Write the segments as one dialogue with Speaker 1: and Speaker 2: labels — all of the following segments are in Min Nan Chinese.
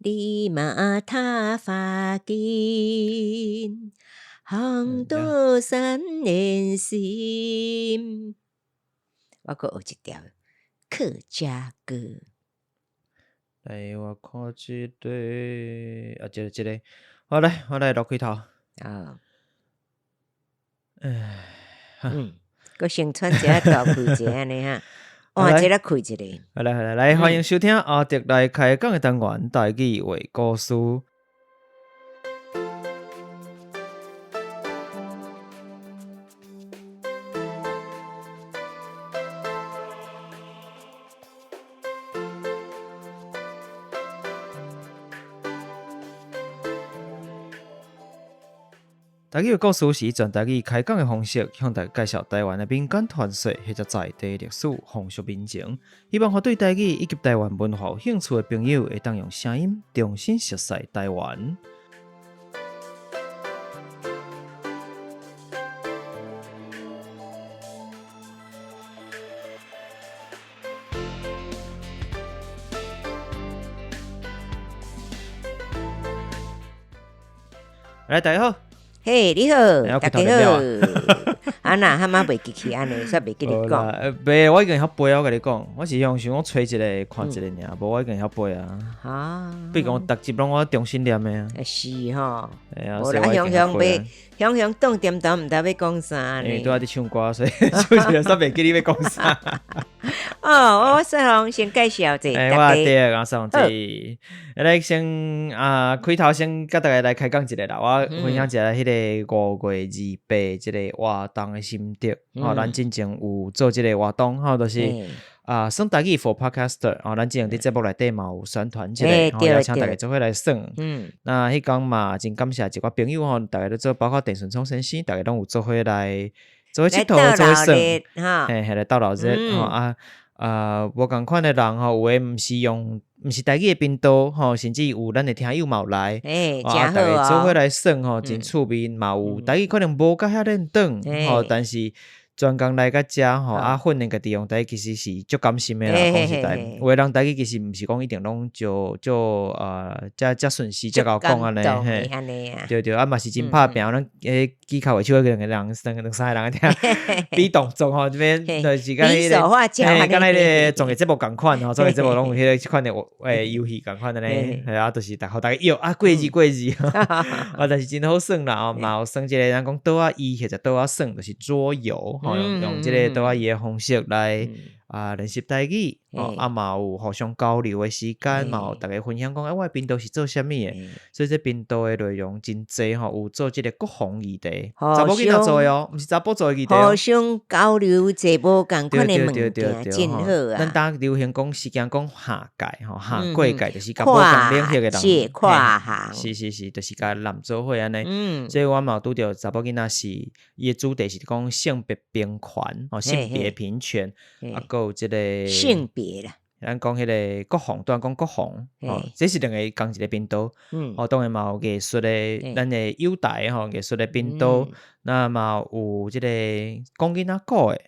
Speaker 1: 你嘛塔發緊，紅豆杉連心。我閣學一條客家歌。
Speaker 2: 來，我看這個，啊，這個這個，好來，我來錄開頭。
Speaker 1: 啊。
Speaker 2: 唉，
Speaker 1: 閣先喘一下大氣一下按呢哈，換一個開一個。
Speaker 2: 好來好來，來歡迎收聽阿迪來開講的單元台語話故事。台語故事是以全台語開講的方式，向大家介紹台灣的民間傳說或者在地歷史、風俗民情。希望予對台語以及台灣文化有興趣的朋友，會當用聲音重新熟悉台灣。來，大家好。
Speaker 1: 嘿，你好，大家好。啊那，哈媽袂記起按呢，煞袂記你講。
Speaker 2: 袂，我已經曉背啊！我共你講，我是想想講揣一個看一個爾，無我已經曉背啊。
Speaker 1: 啊。
Speaker 2: 比如講，逐集攏我重新念的啊。
Speaker 1: 是吼。
Speaker 2: 嘿啊，
Speaker 1: 無啦，雄雄袂，雄雄當點頭，毋知欲講啥呢。
Speaker 2: 因為拄仔佇唱歌，所以唱一個煞袂記你欲講啥。
Speaker 1: 哦，我說紅先介紹者，
Speaker 2: 欸，我對，阿送姐，來先啊，開頭先佮大家來開講一下啦。我分享一下彼個5月28這個活動的心得。吼，咱進前有做這個活動，吼，就是啊，耍台語 for podcaster，吼，咱之前佇節目內底嘛有宣傳這個，吼，邀請大家做伙來耍。那彼工嘛真感謝一寡朋友吼，大家咧做，包括鄭順聰先生，大家攏有做伙來。做伙𨑨迌，做伙耍，嘿，嘿來鬥鬧熱，吼啊啊，無仝款的人吼，有的毋是用，毋是台語的頻道，吼，甚至有咱的聽友嘛有來，啊，大家做伙來耍吼，真趣味，嘛有台語可能無甲遐輪轉，吼，但是。專工來到遮吼，啊，訓練家己用台語其實是足甘心的啦。講實在，有的人台語其實毋是講一定攏足足啊，遮遮順勢遮𠢕講按呢嘿。對對，啊嘛是真拍拚，咱彼舉跤話手兩個人，兩兩三個人佇遐比動作吼，這邊就是敢若彼個，嘿，敢若彼個綜藝節目仝款吼，綜藝節目攏有彼個這款的欸遊戲仝款按呢，嘿啊，就是逐予逐家搖啊過字過字，啊，但是真好耍啦吼，嘛有耍這個咱講桌仔椅或者桌仔耍，就是桌遊。吼，用用這個桌仔椅的方式來啊練習台語，吼啊嘛有互相交流的時間，嘛有逐家分享講，欸，我的頻道是做啥物的？所以這頻道的內容真濟吼，有做這個國防議題，查某囡仔做的哦，毋是查埔做的議題哦。
Speaker 1: 互相交流這無仝款的物件，真好啊。
Speaker 2: 咱當流行講時間講下界吼，下過界就是佮無仝領域的人，
Speaker 1: 跨行，
Speaker 2: 是是是，就是佮男做伙按呢。所以我嘛有拄著查某囡仔是伊的主題是講性別平權，吼，性別平權，啊，閣有這個
Speaker 1: 性別啦。
Speaker 2: 咱講彼個國防，拄仔講國防，吼，這是兩个仝一个頻道，吼，當然嘛有藝術的，咱的友台吼，藝術的頻道，那嘛有這個講囡仔故的，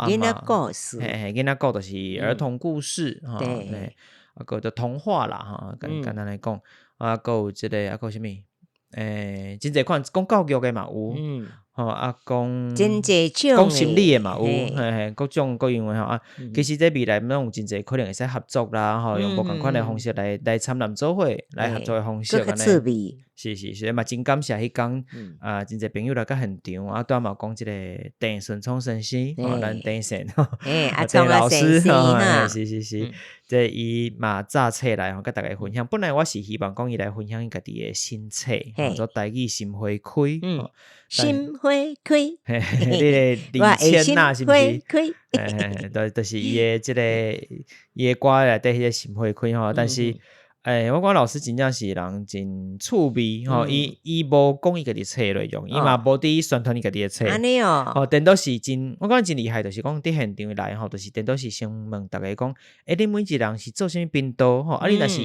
Speaker 1: 囡仔故事，
Speaker 2: 嘿嘿，囡仔故就是兒童故事，吼，啊，閣有童話啦，吼，簡簡單來講，啊，閣有這個，啊，閣有啥物？欸，真濟款講教育的嘛有，吼啊，講講心理的嘛有，嘿嘿，各種各樣的吼啊。其實這未來攏有真濟可能會使合作啦，吼，用無仝款的方式來來參與做伙來合作的方式按呢。是是是，嘛真感謝彼工啊，真濟朋友來到現場啊，拄仔嘛有講這個鄭順聰先生，吼，咱鄭先生，鄭老師，吼，是是是。這伊嘛早冊來吼，佮大家分享。本來我是希望講伊來分享伊家己的新冊，叫做《台語心花開》。
Speaker 1: 心花開，
Speaker 2: 嘿嘿，你個李千娜是毋是？嘿嘿，就是伊的這個伊的歌內底彼個心花開吼，但是。欸，我感覺老師真正是人真趣味吼，伊伊無講伊家己冊內容，伊嘛無佇宣傳伊家己的冊。
Speaker 1: 按呢哦。
Speaker 2: 吼，顛倒是真，我感覺真厲害，就是講佇現場來吼，就是顛倒是先問逐家講，欸，你每一個人是做啥物頻道吼？啊，你若是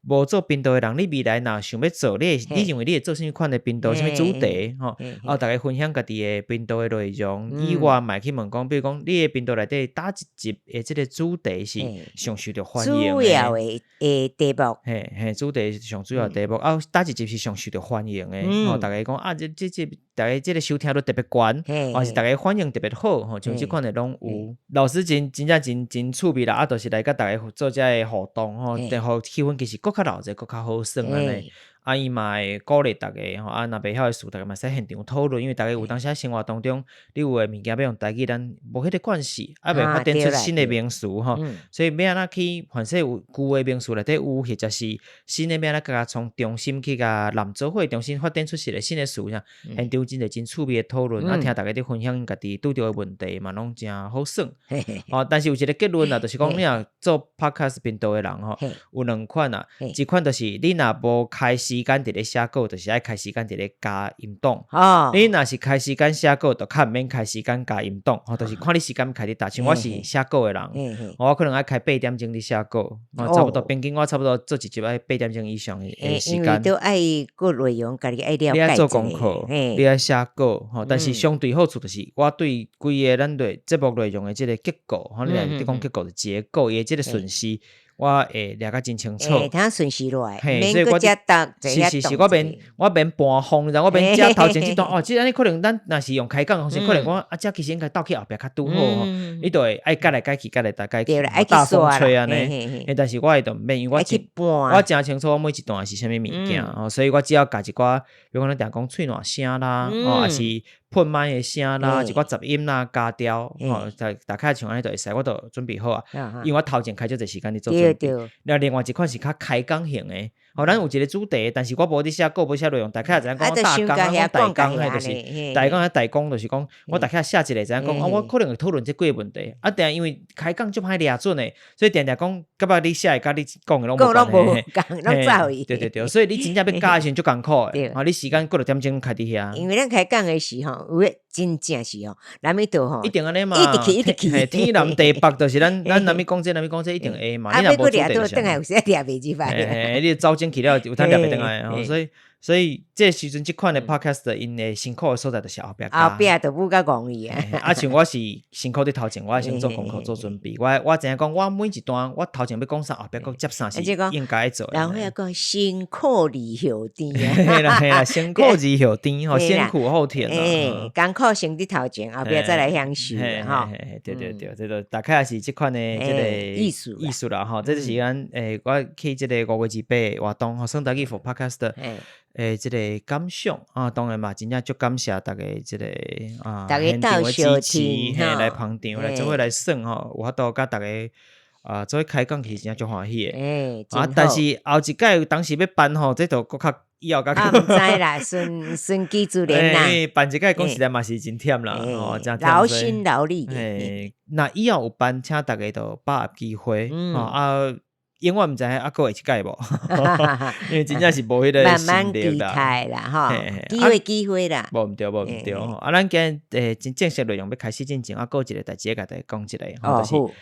Speaker 2: 無做頻道的人，你未來若想欲做，你會你認為你會做啥物款的頻道，啥物主題吼？啊，逐家分享家己的頻道的內容以外，嘛會去問講，比如講你的頻道內底佗一集的這個主題是上受著歡迎
Speaker 1: 的。主要的的題目。
Speaker 2: 嘿嘿，主題是上主要的題目，啊，佗一集是上受著歡迎的，吼，逐家講啊，這這這，逐家這個收聽率特別懸，還是逐家反應特別好，吼，像這款的攏有。老師真真正真真趣味啦，啊，就是來佮逐家做這个互動吼，然後氣氛其實閣較熱鬧，閣較好耍按呢。啊，伊嘛會鼓勵逐家吼，啊，若袂曉的事，逐家嘛會使現場討論，因為逐家有當時仔生活當中，你有的物件欲用台語，咱無彼個慣勢，啊，未發展出新的名詞吼，所以欲按怎去，凡勢有舊的名詞內底有，或者是新的欲按怎共從重新去共攬做伙，重新發展出一個新的詞啥，現場真濟真趣味的討論，啊，聽逐家佇分享家己拄著的問題嘛，攏誠好耍。吼，但是有一個結論啦，就是講你若做 podcast 頻道的人吼，有兩款啊，一款就是你若無開時間佇咧寫稿，就是愛開時間佇咧加音檔。你若是開時間寫稿，就較毋免開時間加音檔。吼，就是看你時間開佇佗。像我是寫稿的人，我可能愛開8點鐘佇寫稿，差不多平均我差不多做一集愛8點鐘以上的時間。
Speaker 1: 因為都愛個內容，家己愛了解。
Speaker 2: 你愛做功課，你愛寫稿，吼。但是相對好處就是我對規個咱對節目內容的這個結構，吼，你若佇講結構的結構，伊的這個順序。我會掠甲真清楚，
Speaker 1: 通順序落來，免閣遮讀，
Speaker 2: 是是是，我免搬風，然後我免遮頭前這段哦，這按呢可能咱若是用開講方式，可能講啊，這其實應該倒去後壁較拄好吼，你就會愛改來改去，改來改去，大風吹按呢。但是我會就毋免，因為我誠清楚我每一段是啥物物件吼，所以我只要共一寡，比如講咱定講喙瀾聲啦，哦，抑是噴麥的聲啦，一寡雜音啦，加掉，吼，大大概像按呢就會使，我都準備好啊。因為我頭前開足濟時間佇做準備。那另外一款是較開講型的，吼，咱有一個主題，但是我無佇寫稿，無寫內容，大概知影講大綱，講大綱，彼就是大綱，大綱就是講，我大概寫一個，知影講，啊，我可能會討論這幾個問題，啊，定因為開講足歹掠準的，所以定定講，感覺你寫的佮你講的攏無關係，
Speaker 1: 攏走去。
Speaker 2: 對對對，所以你真正欲教的時陣足艱苦的，啊，你時間過六點鐘開佇遐。
Speaker 1: 因為咱開講的時候，有的真正是哦，咱咪都吼，
Speaker 2: 一定按呢嘛，
Speaker 1: 一直去一直去，
Speaker 2: 天南地北，就是咱咱若欲講這，若欲講這，一定會嘛。你若無主題就是。
Speaker 1: 轉來有時掠袂入來。
Speaker 2: 你走進去了，有通掠袂轉來吼，所以。所以這時陣這款的 podcast 𪜶的辛苦的所在就是後壁。
Speaker 1: 後壁就舞較戇去啊。
Speaker 2: 啊，像我是辛苦佇頭前，我愛先做功課做準備。我知影講，我每一段我頭前欲講啥，後壁閣接啥是應該做的。
Speaker 1: 人會講辛苦而後甜啊。
Speaker 2: 嘿啦嘿啦，辛苦而後甜吼，先苦後甜
Speaker 1: 啊。艱苦先佇頭前，後壁再來享受吼。
Speaker 2: 對對對，這個大概是這款的這個
Speaker 1: 意思
Speaker 2: 意思啦吼。這就是咱我去這個5月28活動吼，耍台語 for podcast。這個感想啊，當然嘛，真正足感謝逐家這個啊，現場的支持，嘿，來捧場，來做伙來耍吼，有法度佮逐家啊，做伙開講，其實真正足歡喜的。啊，但是後一屆當時欲辦吼，這就閣較以後較。
Speaker 1: 啊，毋知啦，順順其自然啦。
Speaker 2: 辦一屆講實在嘛是真忝啦，吼，真忝。
Speaker 1: 勞心勞力。
Speaker 2: 若以後有辦，請逐家都把握機會，吼啊。永遠毋知影猶閣會一屆無，因為真正是無彼個
Speaker 1: 慢慢期待啦，吼，機會機會啦。
Speaker 2: 無毋對，無毋對。啊，咱今日真正式內容欲開始進前，猶閣有一個代誌欲共大家講一下，吼，就是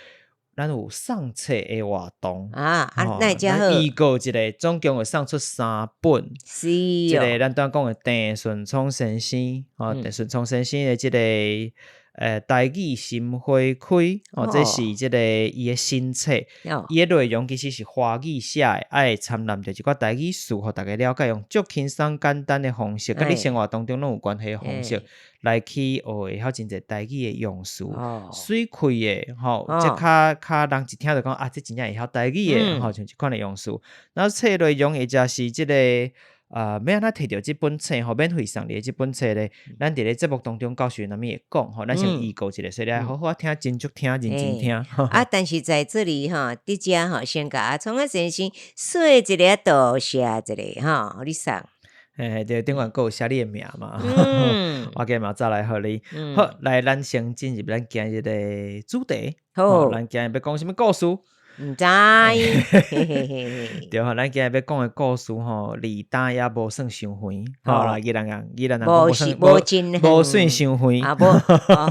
Speaker 2: 咱有送冊的活動
Speaker 1: 啊，啊，哪會遮好？
Speaker 2: 預告一下，總共會送出三本。
Speaker 1: 是
Speaker 2: 這個咱拄仔講的鄭順聰先生，吼，鄭順聰先生的這個。台語心花開，哦，這是這個伊的新冊，伊的內容其實是華語寫的，愛摻雜著一寡台語詞，予逐家了解，用足輕鬆簡單的方式，佮你生活當中攏有關係的方式，來去學會曉真濟台語的用詞，媠氣的，吼，這較較人一聽就講啊，這真正會曉台語的，吼，像這款的用詞。那冊內容或者是這個。啊，欲按怎提著這本冊吼，免費送你的這本冊咧，咱佇咧節目當中教授啥物會講吼，咱先預告一下，所以你愛好好聽，真足聽，認真聽。
Speaker 1: 啊，但是在這裡吼，佇遮吼，先共阿聰仔先生說一下，多謝一下吼，予你送。
Speaker 2: 嘿嘿，對，頂懸閣有寫你的名嘛，我今日嘛早來予你。好，來，咱先進入咱今日的主題。好，咱今日欲講啥物故事？
Speaker 1: 毋知，
Speaker 2: 對吼，咱今日欲講的故事吼，離今也無算傷遠，吼啦，宜蘭人，宜蘭人
Speaker 1: 無是無真
Speaker 2: 無算傷遠。
Speaker 1: 啊，無，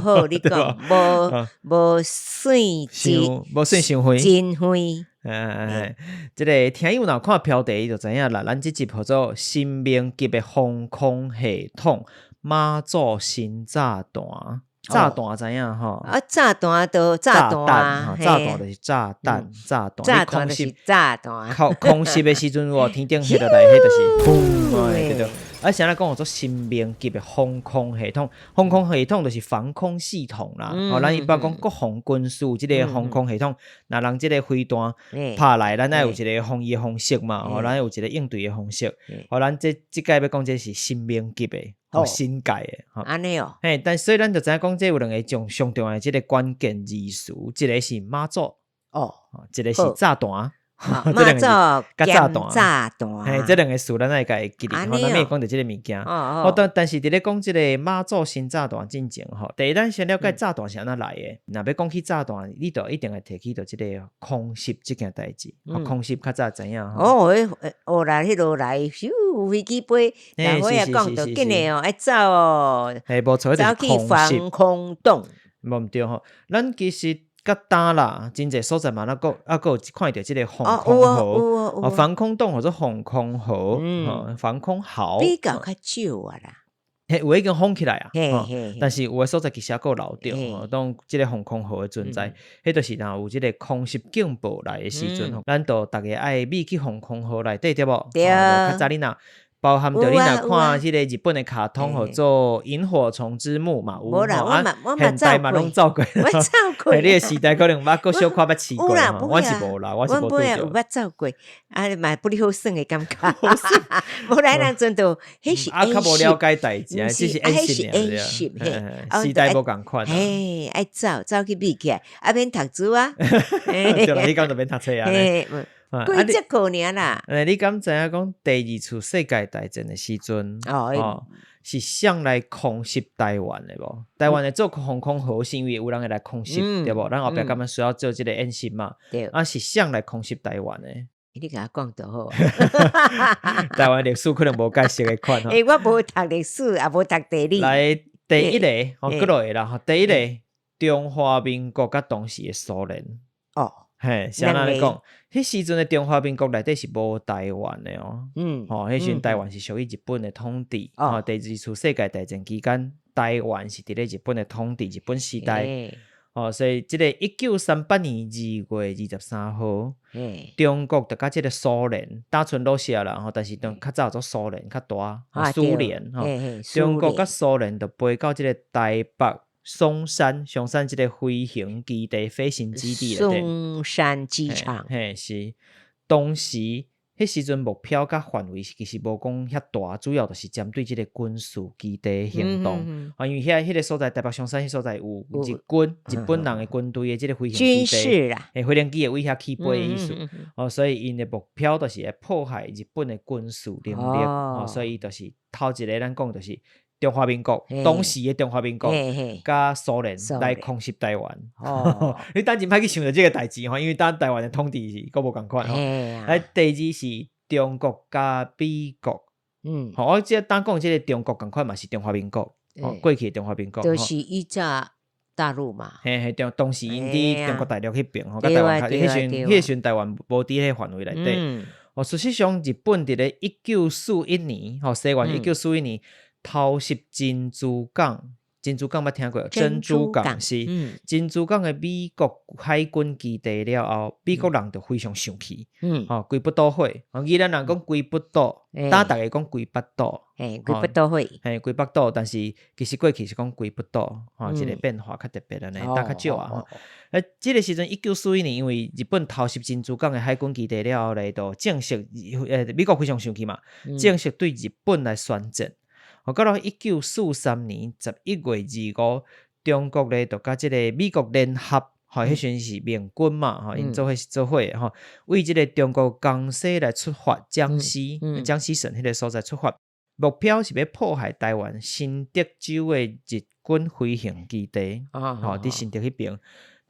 Speaker 1: 好，你講，無無算
Speaker 2: 真，無算傷遠，
Speaker 1: 真遠。
Speaker 2: 哎，這个聽友若看標題就知影啦。咱這集號做神明級的防空系統媽祖新炸彈，炸彈知影吼？
Speaker 1: 啊，炸彈就炸彈
Speaker 2: 啊，炸彈就是炸彈，炸彈。
Speaker 1: 炸彈就是炸彈。
Speaker 2: 空襲的時陣，哇，天頂彼落來，彼就是砰，對對。啊，啥來講號做神明級的防空系統，防空系統就是防空系統啦。哦，咱一般講國防軍事這个防空系統，若人這个飛彈拍來，咱愛有一个防禦的方式嘛。哦，咱有一个應對的方式。哦，咱這這擺欲講這是神明級的，哦，新界的。
Speaker 1: 按呢哦。
Speaker 2: 嘿，但所以咱就知影講，這有兩个上上重要的這个關鍵字詞，一个是媽祖，哦，一个是炸彈。
Speaker 1: 媽祖佮炸彈，
Speaker 2: 嘿，這兩个詞咱愛共伊記咧，吼，咱欲講著這个物件。哦，但是佇咧講這个媽祖新炸彈進前吼，第一咱先了解炸彈是按怎來的。若欲講起炸彈，你就一定會提起著這个空襲這件代誌。空襲較早知影
Speaker 1: 吼。哦，彼來彼落來，咻，飛機飛，然後也講著緊的哦，愛走哦。
Speaker 2: 嘿，無錯，
Speaker 1: 走去防空洞。
Speaker 2: 無毋對吼，咱其實。佮今啦，真濟所在嘛，咱閣啊閣有看著這个防空壕，哦，防空洞或者防空壕，防空壕
Speaker 1: 比較較少啊啦。
Speaker 2: 嘿，有的已經封起來啊，但是有的所在其實猶閣留著，當這个防空壕的存在，彼就是若有這个空襲警報來的時陣，咱就逐家愛避去防空壕內底，對無？
Speaker 1: 對。
Speaker 2: 較早你若包含著你若看彼个日本的卡通，號做《螢火蟲之墓》嘛有，
Speaker 1: 啊，
Speaker 2: 現代嘛攏走過，
Speaker 1: 我走過。
Speaker 2: 你的時代可能捌閣小可捌試過，我是無啦，我是無拄著。
Speaker 1: 有捌走過，啊嘛不哩好耍的感覺。無來人陣就，彼是
Speaker 2: 啊，較無了解代誌，
Speaker 1: 這
Speaker 2: 是演習爾，時代無仝款。
Speaker 1: 嘿，愛走走去避起來，啊免讀書啊。
Speaker 2: 對啦，彼工就免讀冊啊。
Speaker 1: 幾節課爾啦。
Speaker 2: 你敢知影講第二次世界大戰的時陣，哦，是誰來空襲台灣的無？台灣會做防空壕，是因為有人會來空襲，對無？咱後壁敢若需要做這个演習嘛？
Speaker 1: 對。
Speaker 2: 啊，是誰來空襲台灣的？
Speaker 1: 你共我講就好。
Speaker 2: 台灣歷史可能無佮熟的款吼。
Speaker 1: 欸，我無讀歷史，也無讀地理。
Speaker 2: 來，第一个，吼，閣落來啦，吼，第一个，中華民國佮當時的蘇聯。
Speaker 1: 哦。
Speaker 2: 嘿，是按怎咧講？彼時陣的中華民國內底是無台灣的哦。吼，彼時陣台灣是屬於日本的統治。吼，第二次世界大戰期間，台灣是佇咧日本的統治，日本時代。吼，所以這个1938年2月23號，中國就佮這个蘇聯，當陣羅西亞啦，吼，但是當較早做蘇聯較大，蘇聯吼，中國佮蘇聯就飛到這个台北松山，松山這个飛行基地、飛行基地內底。
Speaker 1: 松山機場。
Speaker 2: 嘿，是當時彼時陣目標佮範圍其實無講遐大，主要就是針對這个軍事基地行動。啊，因為遐彼个所在，台北松山彼所在有日軍、日本人的軍隊的這个飛行基地。
Speaker 1: 軍事啦。
Speaker 2: 嘿，飛行機會對遐起飛的意思。哦，所以𪜶的目標就是會破壞日本的軍事能力。哦，所以就是頭一个咱講就是。中華民國當時的中華民國，佮蘇聯來空襲台灣。你等陣歹去想著這个代誌吼，因為當台灣的統治是閣無仝款吼。來，第二是中國佮美國。吼，我這當講這个中國仝款嘛是中華民國，過去的中華民國。
Speaker 1: 就是以前大陸嘛。
Speaker 2: 嘿嘿，當當時𪜶佇中國大陸彼邊吼，佮台灣，彼時陣彼時陣台灣無佇彼個範圍內底。哦，事實上，日本佇咧1941年，吼，西元1941年。偷襲珍珠港，珍珠港捌聽過？珍珠港是珍珠港的美國海軍基地了後，美國人就非常生氣，吼，規腹肚火。宜蘭人講規腹肚，今逐家講規腹肚，
Speaker 1: 嘿，規腹肚火，
Speaker 2: 嘿，規腹肚，但是其實過去是講規腹肚，吼，這个變化較特別按呢，今較少啊。欸，這个時陣1941年，因為日本偷襲珍珠港的海軍基地了後咧，就正式，美國非常生氣嘛，正式對日本來宣戰。哦，到了1943年11月25，中國咧就佮這个美國聯合，吼，彼時陣是盟軍嘛，吼，𪜶做伙是做伙的吼，為這个中國江西來出發，江西江西省彼个所在出發，目標是欲破壞台灣新竹州的日軍飛行基地，吼，佇新竹彼邊。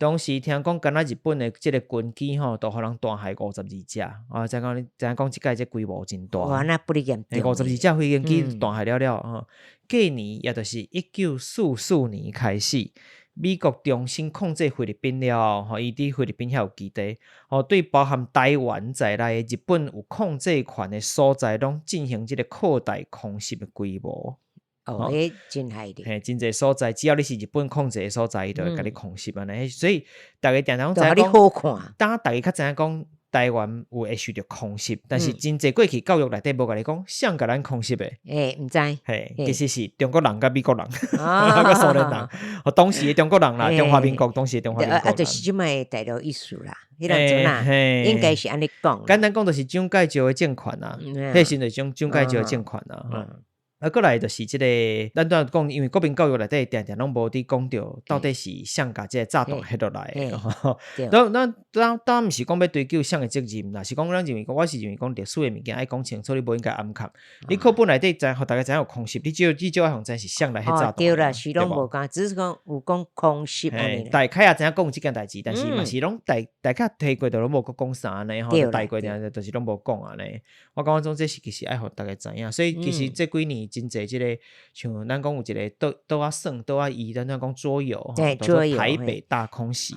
Speaker 2: 當時聽講，敢若日本的這个軍機吼，都予人彈害五十二隻，啊，知影講，知影講這擺這規模真大。
Speaker 1: 哇，那不哩嚴重。
Speaker 2: 五十二隻飛行機彈害了了，吼，隔年，也就是1944年開始，美國重新控制菲律賓了後，吼，伊佇菲律賓遐有基地，吼，對包含台灣在內的日本有控制權的所在，攏進行這個擴大空襲的規模。
Speaker 1: 哦，彼真害的。
Speaker 2: 嘿，真濟所在，只要你是日本控制的所在，伊就會共你空襲按呢。所以逐家定定攏知影講，當逐家較知影講台灣有會受著空襲，但是真濟過去教育內底無共你講，誰共咱空襲的？
Speaker 1: 欸，毋知。
Speaker 2: 嘿，其實是中國人佮美國人，佮蘇聯人。哦，當時的中國人啦，中華民國當時的中華民國。
Speaker 1: 啊，就是這擺大陸意思啦，彼當陣啦，應該是按呢講。
Speaker 2: 簡單講，就是蔣介石的政權啊，彼時陣蔣介石的政權啊。啊，閣來就是這個，咱拄仔講，因為國民教育內底定定攏無佇講著，到底是誰共這個炸彈彼落來的。咱咱咱咱毋是講欲追究誰的責任啦，是講咱認為講，我是認為講歷史的物件愛講清楚，你無應該掩藏。你課本內底知，予逐家知影有空襲，你至少愛予知是誰來彼炸彈。
Speaker 1: 對啦，是攏無共，只是講有講空襲按呢。
Speaker 2: 大概也知影講這件代誌，但是嘛是攏大大概提過，就攏無閣講啥按呢吼，帶過定就是攏無講按呢。我感覺總這是其實愛予逐家知影，所以其實這幾年真濟這個像咱講有一個倒仔耍倒仔娛，咱咱講桌遊，
Speaker 1: 桌遊
Speaker 2: 台北大空襲，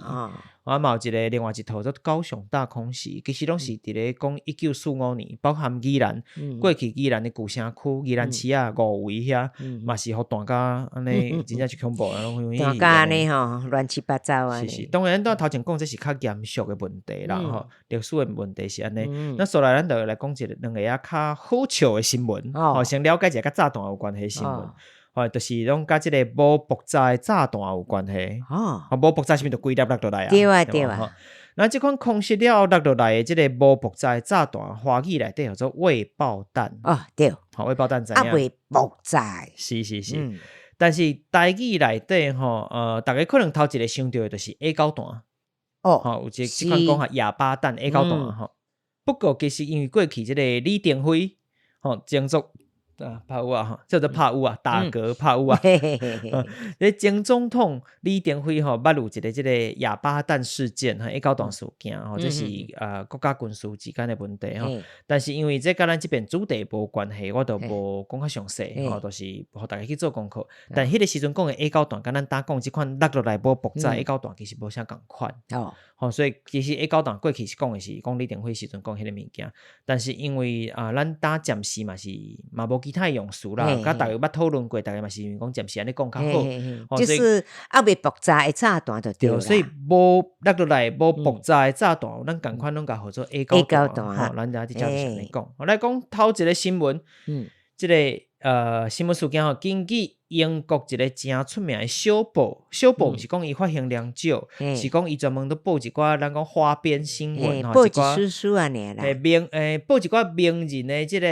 Speaker 2: 啊嘛有一個另外一套做高雄大空襲，其實攏是佇咧講1945年，包含宜蘭，過去宜蘭的舊城區，宜蘭市啊五圍遐，嘛是予彈甲按呢，真正是恐怖啊！
Speaker 1: 彈甲按呢吼，亂七八糟啊！
Speaker 2: 是是，當然咱頭前講這是較嚴肅的問題啦，吼，歷史的問題是按呢。那煞來咱就來講一個兩個仔較好笑的新聞，吼，先了解一下佮炸彈有關係的新聞。吼，就是攏佮這個無爆炸的炸彈有關係。哦，無爆炸是毋是就規粒落落來啊？
Speaker 1: 對啊，對啊。
Speaker 2: 那這款空襲了後落落來的這個無爆炸的炸彈，華語內底叫做未爆彈。
Speaker 1: 哦，對。
Speaker 2: 好，未爆彈知影？
Speaker 1: 啊，未爆炸。
Speaker 2: 是是是。但是台語內底吼，逐家可能頭一個想著的就是矮狗彈。
Speaker 1: 哦。
Speaker 2: 吼，有一個這款講法啞巴彈、矮狗彈吼。不過其實因為過去這個李登輝，吼，前總啊，拍有啊，吼，叫做拍有啊，大哥拍有啊。咧前總統李登輝吼，捌有一個這個啞巴彈事件，哈，矮狗彈事件吼，這是國家軍事之間的問題吼。但是因為這佮咱這邊主題無關係，我就無講較詳細，吼，就是予逐家去做功課。但彼個時陣講的矮狗彈，佮咱今講這款落落來無爆炸矮狗彈，其實無啥仝款。
Speaker 1: 哦，
Speaker 2: 吼，所以其實矮狗彈過去是講的是講李登輝時陣講彼個物件，但是因為啊，咱今暫時嘛是嘛無其他的用詞啦，佮逐家捌討論過，逐家嘛是認為講暫時按呢講較好。
Speaker 1: 就是猶未爆炸的炸彈就對
Speaker 2: 啦。所以無落落來無爆炸的炸彈，咱仝款攏共號做矮狗彈。吼，咱遮佇遮就是按呢講。我來講頭一個新聞，這個新聞事件吼，根據英國一個誠出名的小報，小報毋是講伊發行量少，是講伊專門都報一寡咱講花邊新聞吼，
Speaker 1: 一寡
Speaker 2: 名報一寡名人的這個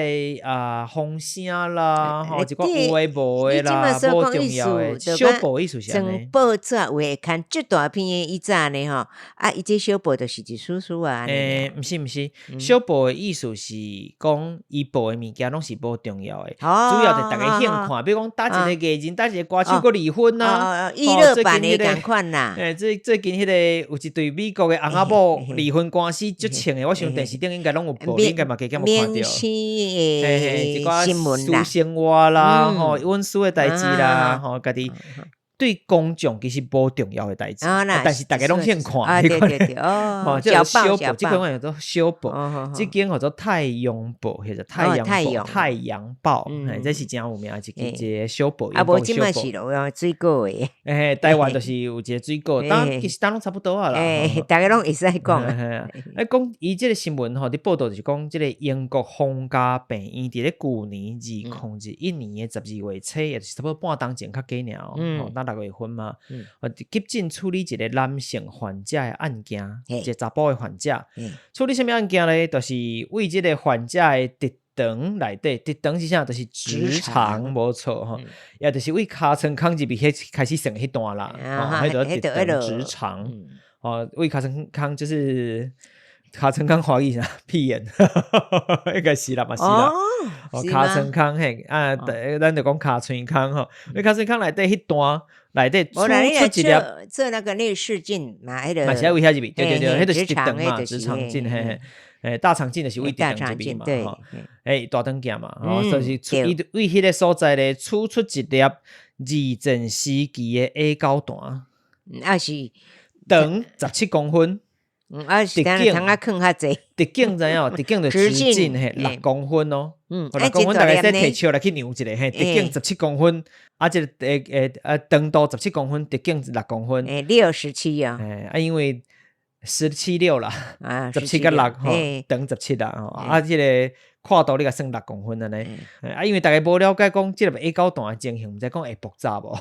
Speaker 2: 啊風聲啦，吼，一寡有的無的啦，無重要的。小報意思是按呢。
Speaker 1: 報紙有會刊這大篇的伊早呢吼，啊，伊這小報就是一絲絲啊。
Speaker 2: 毋是毋是，小報的意思是講伊報的物件攏是無重要的，主要就逐家興看，比如講佗一個藝人，佗一個歌手閣離婚啊，
Speaker 1: 娛樂版的仝款啦。
Speaker 2: 最近彼個有一對美國的翁仔某離婚官司足穿的，我想電視頂應該攏有報，你應該嘛加減有看著。
Speaker 1: 明星的
Speaker 2: 一寡
Speaker 1: 新聞啦，
Speaker 2: 私生活啦，吼，隱私的代誌啦，吼，家己對公眾其實無重要的代誌，但是逐家攏興看。
Speaker 1: 啊，對對對，哦，
Speaker 2: 這小報，這款叫做小報，這間叫做太陽報，或者太陽報，太陽報，這是誠有名的一個小報。
Speaker 1: 啊，無這擺是用水果的。
Speaker 2: 台灣就是有一個水果，當其實當攏差不多啊啦。
Speaker 1: 逐家攏會使講。
Speaker 2: 啊，講伊這個新聞吼，佇報導就是講，這個英國皇家病院佇咧舊年2021年的12月初，也就是差不多半冬前較過爾哦，那6月份嘛，急診處理一個男性患者的案件，一個查埔的患者，處理啥物案件咧？就是為這個患者的直腸內底，直腸是啥？就是直腸，無錯吼，也就是為尻川孔入去彼開始算彼段啦，彼就直腸直腸，哦，為尻川孔就是尻川孔華語啥？屁眼，應該是啦嘛是啦，哦，尻川孔嘿，啊，咱就講尻川孔吼，為尻川孔內底彼段內底出出一粒
Speaker 1: 做那個內視鏡嘛，彼個
Speaker 2: 嘛是愛為遐入去，對對對，彼就是直腸嘛，直腸鏡嘿嘿。大腸鏡就是為直腸入去嘛，吼，大腸鏡嘛，吼，所以是伊為彼個所在咧，取出一粒二戰時期的矮狗彈。
Speaker 1: 啊是，
Speaker 2: 長十七公分。
Speaker 1: 啊是，
Speaker 2: 直
Speaker 1: 通啊囥較濟。
Speaker 2: 直徑知影？直徑就直徑嘿，6公分哦。六公分大概使提尺來去量一下嘿，直徑十七公分，啊，這個長度十七公分，直徑六公分。
Speaker 1: 67啊。
Speaker 2: 啊，因為十七六啦，十七佮六吼，長十七啦，吼，啊，這個闊度你共算六公分按呢。啊，因為大家無了解講這個矮狗彈的情形，毋知講會爆炸無，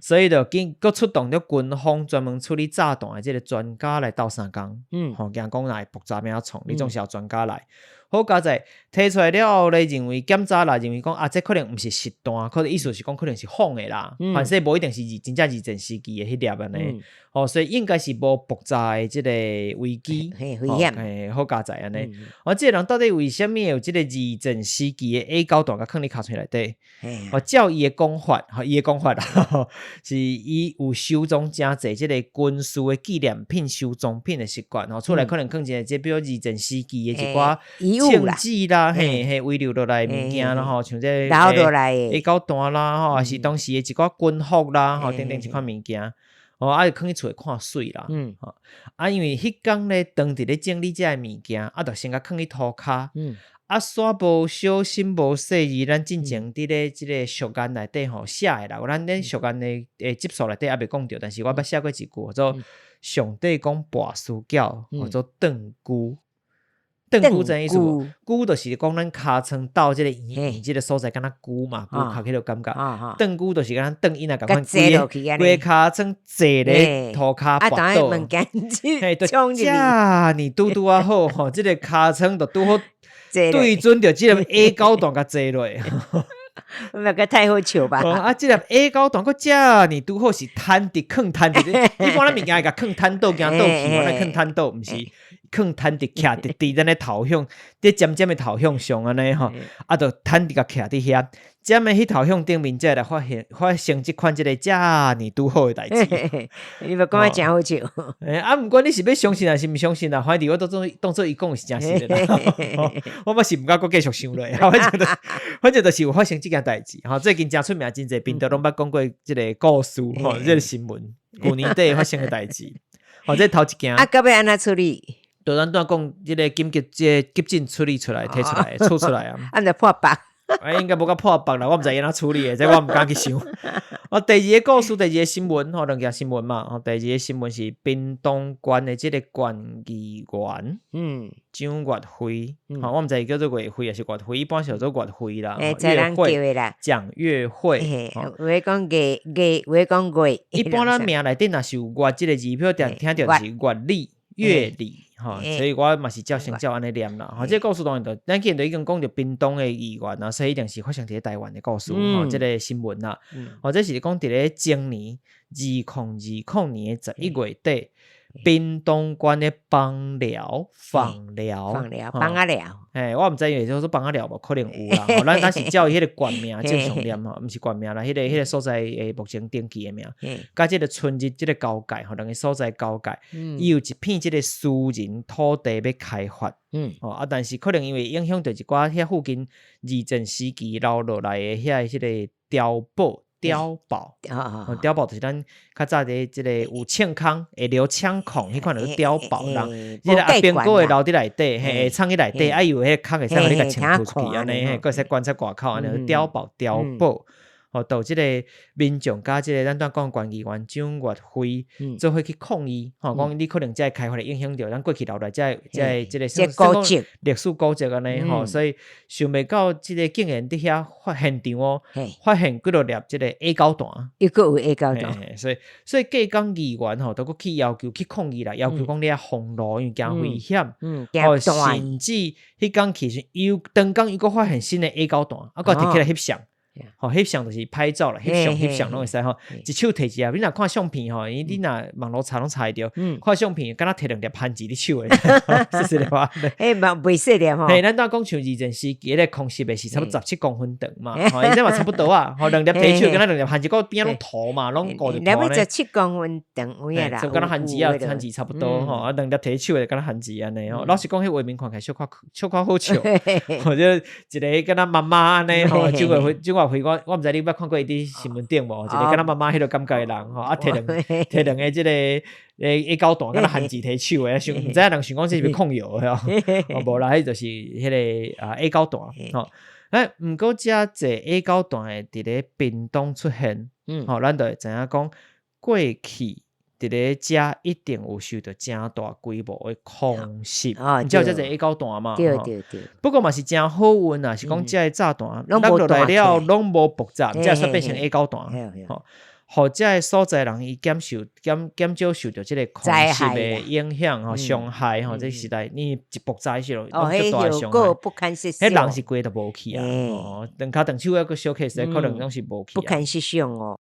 Speaker 2: 所以就緊閣出動著軍方專門處理炸彈的這個專家來鬥相共，吼，驚講若會爆炸欲按怎創，你總是要專家來。好佳哉，提出來了後咧，認為檢查啦，認為講啊，這可能毋是實彈，可能意思是講可能是仿的啦，反正無一定是真正二戰時期的彼粒按呢。吼，所以應該是無爆炸的這個危機，
Speaker 1: 危險。
Speaker 2: 嘿，好佳哉按呢。哦，這個人到底為啥物會有這個二戰時期的矮狗彈共囥佇尻川內底？哦，照伊的講法，吼，伊的講法啦，是伊有收藏誠濟這個軍事的紀念品、收藏品的習慣，吼，厝內可能囥一個這比如二戰時期的一寡槍支啦，嘿嘿，遺留落來的物件啦，吼，像這
Speaker 1: 留落來的
Speaker 2: 矮狗彈啦，吼，抑是當時的一寡軍服啦，吼，等等這款物件。哦，啊，就囥佇厝內看媠啦，吼，啊，因為彼工咧，當佇咧整理這个物件，啊，就先共囥佇塗跤，啊，煞無小心無細意，咱進前佇咧這個俗諺內底吼寫的啦，咱俗諺的集數內底猶未講著，但是我捌寫過一句，叫做上帝講跋輸繳，叫做斷龜。斷龜知影意思無？龜就是講咱尻川鬥這個圓圓這個所在，敢若龜嘛，龜殼彼個感覺。斷龜就是敢若斷嬰仔仝款，規個尻川坐咧塗跤跋倒。嘿，就遮爾拄拄仔好吼，這個尻川就拄好對準著這個矮狗彈共坐落。
Speaker 1: 那個太好笑吧？
Speaker 2: 啊，這粒矮狗彈閣遮爾拄好是攤佇囥攤佇咧，一般咱物件會共囥攤倒，驚倒去嘛，咱囥攤倒，毋是囥攤佇徛佇佇咱的頭向，佇尖尖的頭向上按呢吼，啊，就攤佇共徛佇遐，尖的彼頭向頂面才會來發現發生這款這個遮爾拄好的代誌。
Speaker 1: 你欲講得誠好笑。
Speaker 2: 啊，毋管你是欲相信抑是毋相信啦，反正我當做伊講的是誠實的啦。我嘛是毋敢閣繼續想落，反正就是有發生這件代誌。吼，最近誠出名，真濟頻道攏捌講過這個故事，吼，這個新聞，舊年底發生的代誌。吼，這頭一件。
Speaker 1: 啊，到尾按怎處理？
Speaker 2: 就咱拄仔講，這個緊急這個急診處理出來，提出來，出出來啊。
Speaker 1: 啊，毋著破百。
Speaker 2: 哎，應該無甲破百啦，我毋知伊按怎處理的，這我毋敢去想。哦，第二個故事，第二個新聞，吼，兩件新聞嘛。吼，第二個新聞是屏東縣的這個縣議員，蔣月惠，吼，我毋知伊叫做月惠抑是月惠，一般是叫做月惠啦。
Speaker 1: 欸，知人叫的啦。
Speaker 2: 蔣月惠，
Speaker 1: 有的講月月，有的講月。
Speaker 2: 一般咱名內底若是有月這個字，比如定聽著是月理、樂理。吼，所以我嘛是照先照按呢念啦。吼，這個故事當然就，咱既然都已經講著屏東的議員啊，所以一定是發生佇咧台灣的故事，吼，這個新聞啦。吼，這是講佇咧前年2020年的11月底，屏東縣的枋寮、枋寮、
Speaker 1: 枋寮、枋仔寮。
Speaker 2: 嘿，我毋知伊會叫做枋仔寮無，可能有啦。吼，咱是照伊彼個縣名正常念吼，毋是縣名啦，彼個所在的目前登記的名。佮這個春日這個交界，吼，兩個所在交界，伊有一片這個私人土地欲開發。吼，啊，但是可能因為影響著一寡遐附近二戰時期留落來的遐彼個碉堡。碉堡，碉堡就是咱較早佇這個有槍孔，會留槍孔，彼款就是碉堡啦。這個阿兵哥會留佇內底，嘿，會藏佇內底，啊，伊有彼個孔會使予你共穿出去，按呢，嘿，閣會使觀察外口，按呢碉堡，碉堡。吼，就這個民眾佮這個咱拄仔講縣議員蔣月惠做伙去抗議，吼，講你可能這個開發會影響著咱過去留來這個這個這個
Speaker 1: 古蹟
Speaker 2: 歷史古蹟按呢吼，所以想袂到這個竟然佇遐發現場哦，發現幾落粒這個矮狗彈，
Speaker 1: 又閣有矮狗彈，
Speaker 2: 所以隔工議員吼，都閣去要求去抗議啦，要求講你愛封路，因為驚危險，吼，甚至彼工去時又當工又閣發現新的矮狗彈，啊，閣提起來翕相。吼，翕相就是拍照啦，翕相翕相攏會使吼，一手提一粒，你若看相片吼，伊你若網路查攏查會著，看相片敢若提兩粒番薯佇手的，細細粒仔。
Speaker 1: 欸，嘛袂細粒吼。
Speaker 2: 嘿，咱拄仔講像二戰時期彼個空襲的是差不多17公分長嘛，吼，伊這嘛差不多啊，吼，兩粒提手敢若兩粒番薯，閣邊仔攏塗嘛，攏糊著塗呢。
Speaker 1: 17公分長有影啦，
Speaker 2: 就敢若番薯仔，番薯差不多吼，啊，兩粒提手的敢若番薯按呢吼。老實講，彼畫面看起來小可小可好笑，或者一個敢若媽媽按呢吼，蔣月惠蔣月岳飛，我毋知你捌看過伊佇新聞頂無？一個敢若媽媽彼個感覺的人吼，啊，提兩個這個下狗彈，敢若漢字提手的，想毋知影人想講這是欲控藥的吼，無啦，彼就是彼個啊下狗彈吼。毋過遮濟下狗彈的佇咧屏東出現，吼，咱就會知影講過去佇咧遮一定有受著誠大規模的空襲，才有遮濟下狗彈嘛。
Speaker 1: 對對對。
Speaker 2: 不過嘛是誠好運啊，是講遮的炸彈落落來了攏無爆炸，才會變成下狗彈。吼，予遮的所在人伊減受減減少受著這个空襲的影響吼，傷害吼，這時代你一爆炸的時候，攏足大的傷害。
Speaker 1: 不堪設想。
Speaker 2: 彼人是規个都無去啊，哦，兩跤斷手抑閣小 case，可能攏是無去。
Speaker 1: 不堪設想哦。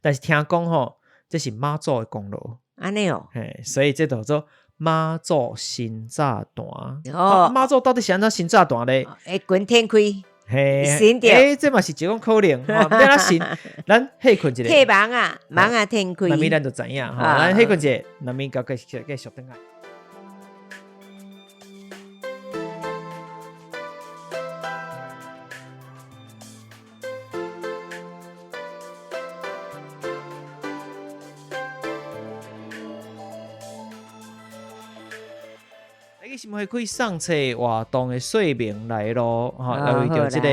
Speaker 2: 但是聽講吼，這是媽祖的功勞。
Speaker 1: 按呢哦。
Speaker 2: 嘿，所以這叫做媽祖神炸彈。哦，媽祖到底是按怎神炸彈咧？
Speaker 1: 會滾天開。
Speaker 2: 嘿，欸，這嘛是一種可能，吼，欲按怎神，咱歇睏一下。
Speaker 1: 退網啊，網啊天開。
Speaker 2: 那物咱就知影，吼，咱歇睏一下，那物閣繼續轉來。心花開送冊活動的說明來咯，吼，來為著這个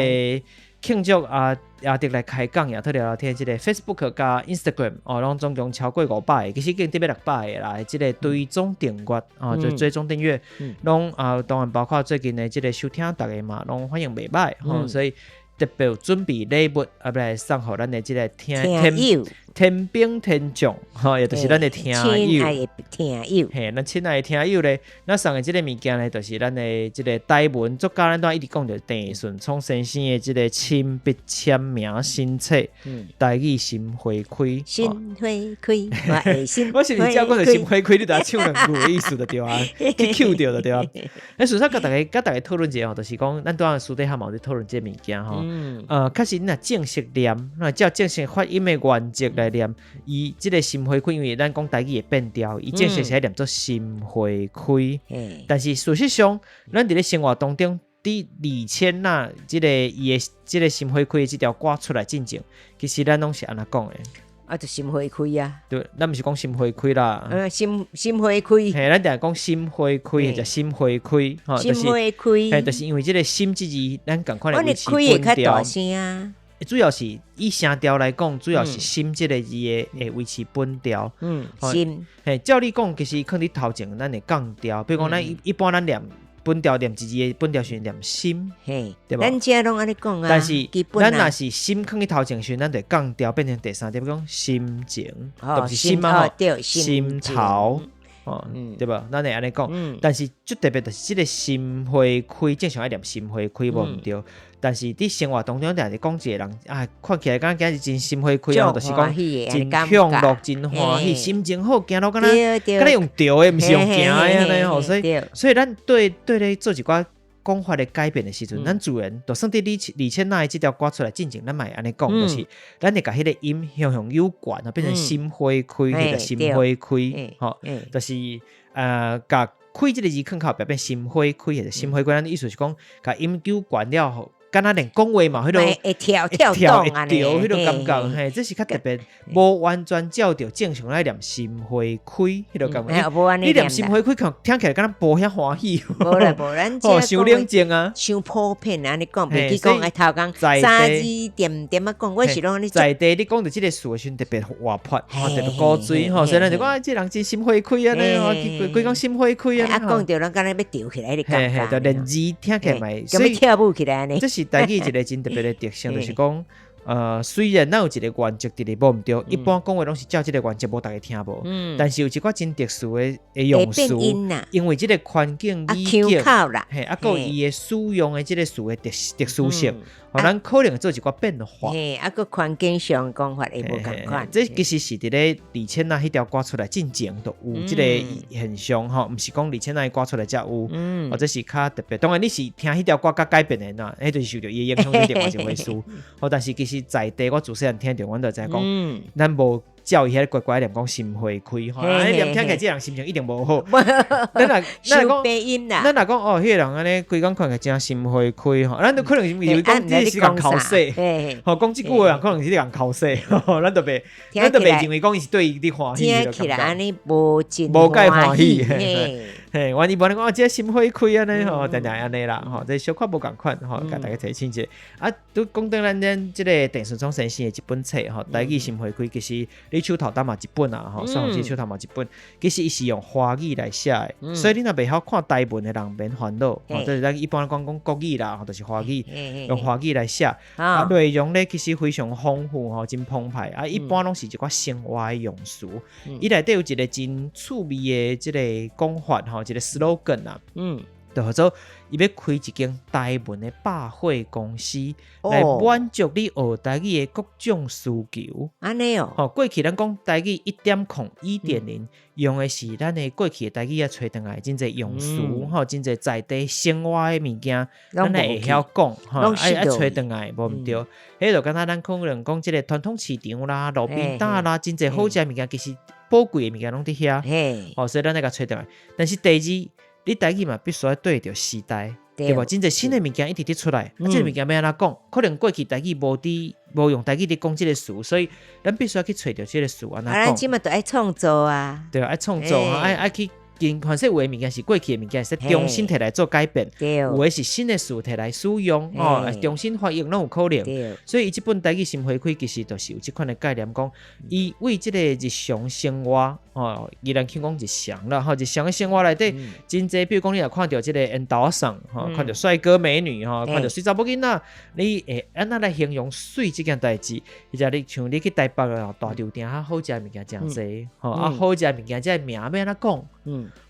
Speaker 2: 慶祝啊阿迪來開講，也特聊聊天，這个 Facebook 佮 Instagram 哦，攏總共超過500个，其實已經得欲600个啦。這个追蹤訂閱哦，就追蹤訂閱，攏啊當然包括最近的這个收聽逐家嘛，攏反應袂䆀吼，所以特別有準備禮物啊，欲來送予咱的這个聽
Speaker 1: 友、
Speaker 2: 天兵天將，吼，也就是咱的聽友，
Speaker 1: 親愛的聽友，
Speaker 2: 嘿，咱親愛的聽友咧，咱送的這個物件咧，就是咱的這個台文作家，咱都一直講著鄭順聰先生的這個親筆簽名新冊，台語心花開，
Speaker 1: 心花開，我的心
Speaker 2: 我是毋是只要講著心花開，你就愛唱兩句的意思就對啊，去 cue 著就對啊。咱事實佮大家討論一下吼，就是講咱拄仔私底下嘛有咧討論這個物件吼。確實你若正式念，若照正式發音的原則來念，伊這个心花開，因為咱講台語會變調，伊正式是愛念做心花開。但是事實上，咱佇咧生活當中，佇李千娜這个伊的這个心花開的這條歌出來進前，其實咱攏是按怎講的？
Speaker 1: 啊，就心花開啊！
Speaker 2: 對，咱毋是講心花開啦。
Speaker 1: 心花開。
Speaker 2: 嘿，咱定講心花開，或者心花開，吼，
Speaker 1: 心花開，
Speaker 2: 嘿，就是因為這个心這字，咱仝款的維持
Speaker 1: 本調。開會較大聲啊。
Speaker 2: 主要是以聲調來講，主要是心這个字的會維持本調。
Speaker 1: 心。
Speaker 2: 嘿，照理講，其實囥佇頭前，咱會降調。比如講，咱一般咱念本調念一字的本調是念心，對無？
Speaker 1: 咱遮攏按呢講啊。
Speaker 2: 但是咱若是心囥佇頭前時，咱就會降調變成第三調，比如講心情，就毋是心啊，
Speaker 1: 對，
Speaker 2: 心頭，哦，對無？咱會按呢講。但是最特別就是這个心花開，正常愛念心花開無毋對。但是佇生活當中，定是講一個人啊，看起來敢若今日真心花開哦，就是講真享樂、真歡喜，心情好，行路敢若敢若用著的，毋是用行的按呢吼。所以，所以咱對對咧做一寡講法的改變的時陣，咱自然就算佇李千娜的這條歌出來進前，咱嘛會按呢講，就是咱會共彼个音向向有關，變成心花開，或者心花開，吼，就是共開這个字囥後壁變心花開，或者心花開，咱意思是講，共音有關了後。敢若連講話嘛，彼個
Speaker 1: 會跳跳動按呢，
Speaker 2: 彼個感覺，嘿，這是較特別，無完全照著正常來念心花開，彼個感覺。你念心花開，聽聽起來敢若無遐歡喜。
Speaker 1: 無啦無，咱
Speaker 2: 這傷冷靜啊，
Speaker 1: 傷普遍按呢講，袂去講愛頭工三字點點仔講，我是攏按呢。
Speaker 2: 在地你講著這个詞的時陣特別活潑，特別古錐吼，所以咱就講這个人真心花開按呢，吼，規工心花開按呢。
Speaker 1: 啊，講著人敢若欲著起來彼个感覺。
Speaker 2: 嘿嘿，就連字聽起來嘛，
Speaker 1: 所以跳舞起來按呢。
Speaker 2: 這是台語一个真特別的特性，就是講，雖然咱有一个原則佇咧，無毋對，一般講話攏是照這个原則，無逐家聽無。但是有一寡真特殊的用詞，因為這个環境語境，嘿，啊，閣有伊的使用的這个詞的特殊性，予咱可能會做一寡變化。
Speaker 1: 嘿，啊，閣環境上講法會無仝款。
Speaker 2: 這其實是佇咧李千娜彼條歌出來進前就有這个現象吼，毋是講李千娜的歌出來才有，或者是較特別。當然你是聽彼條歌佮改變的啦，彼就是受著伊的影響，是另外一回事。吼，但是其實在地我自細漢聽著，阮就知影講，咱無照伊遐乖乖念講心花開，吼，啊，念聽起來這人心情一定無好。咱若咱若講，咱若講哦，彼個人按呢規工看起來誠心花開吼，咱都可能是以為講這是共剾洗，吼，講這句話人可能是咧共剾洗，咱就袂，咱就袂認為講伊是對伊佇歡喜。
Speaker 1: 聽起來按呢無真
Speaker 2: 無介歡喜。嘿，阮伊無咧講哦，這心花開按呢吼，定定按呢啦，吼，這小可無仝款吼，共大家提醒一下。啊，拄講到咱咱這個鄭順聰先生的這本冊吼，台語心花開，其實你手頭擔嘛一本啊，吼，算是手頭嘛一本，其實伊是用華語來寫的，所以你若袂曉看台文的人免煩惱，吼，就是咱一般講講國語啦，吼，就是華語，用華語來寫，啊，內容咧其實非常豐富吼，真澎湃，啊，一般攏是一寡生活的用詞，伊內底有一個真趣味的這個講法吼，一個 slogan 啊，就叫做伊欲開一間台文的百貨公司，來滿足你學台語的各種需求。
Speaker 1: 按呢哦，
Speaker 2: 吼，過去咱講台語1.0、2.0，用的是咱的過去的台語啊，揣轉來真濟用詞，吼，真濟在地生活的物件，咱會曉講，吼，愛愛揣轉來，無毋對。彼就敢若咱可能講這個傳統市場啦、路邊攤啦，真濟好食的物件，其實寶貴的物件攏佇遐，吼，所以咱愛共揣轉來。但是第二，你台語嘛必須愛對著時代，對無？真濟新的物件一直佇出來，啊，這個物件欲按怎講？可能過去台語無佇無用台語佇講這個詞，所以咱必須愛去揣著這個詞按怎講。
Speaker 1: 啊，咱這馬著愛創造啊！
Speaker 2: 對，愛創造，愛愛去跟，反正有的物件是過去的物件，會使重新提來做改變，有的是新的詞提來使用，哦，重新發用攏有可能。所以伊這本台語心花開其實就是有這款的概念，講伊為這個日常生活。吼，伊咱聽講日常啦，吼，日常的生活內底，真濟，比如講你若看著這個緣投仔送，吼，看著帥哥美女，吼，看著媠查某囡仔，你會按怎來形容媠這件代誌？或者你像你去台北啊，大稻埕較好食的物件誠濟，吼，啊好食的物件，這个名欲按怎講？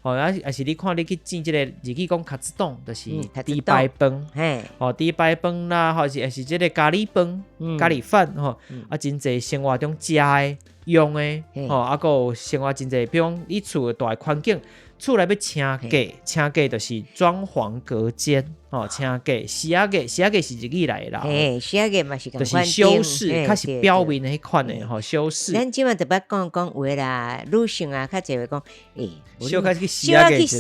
Speaker 2: 吼，啊，抑是你看你去煎這個日語講カツ丼，就是豬排飯，吼，豬排飯啦，或是抑是這個咖喱飯、咖喱飯，吼，啊，真濟生活中食的。用的，吼，啊，閣有生活真濟，比如講你厝的大環境，厝內欲請隔，請隔就是裝潢隔間，吼，請隔，仕上げ，仕上げ是日語來的啦，
Speaker 1: 嘿，仕上げ嘛是
Speaker 2: 就是修飾，較是表面的彼款的吼，修飾。
Speaker 1: 咱這馬特別講講話啦，女性啊，較濟會講，欸，
Speaker 2: 小可去仕上げ一下，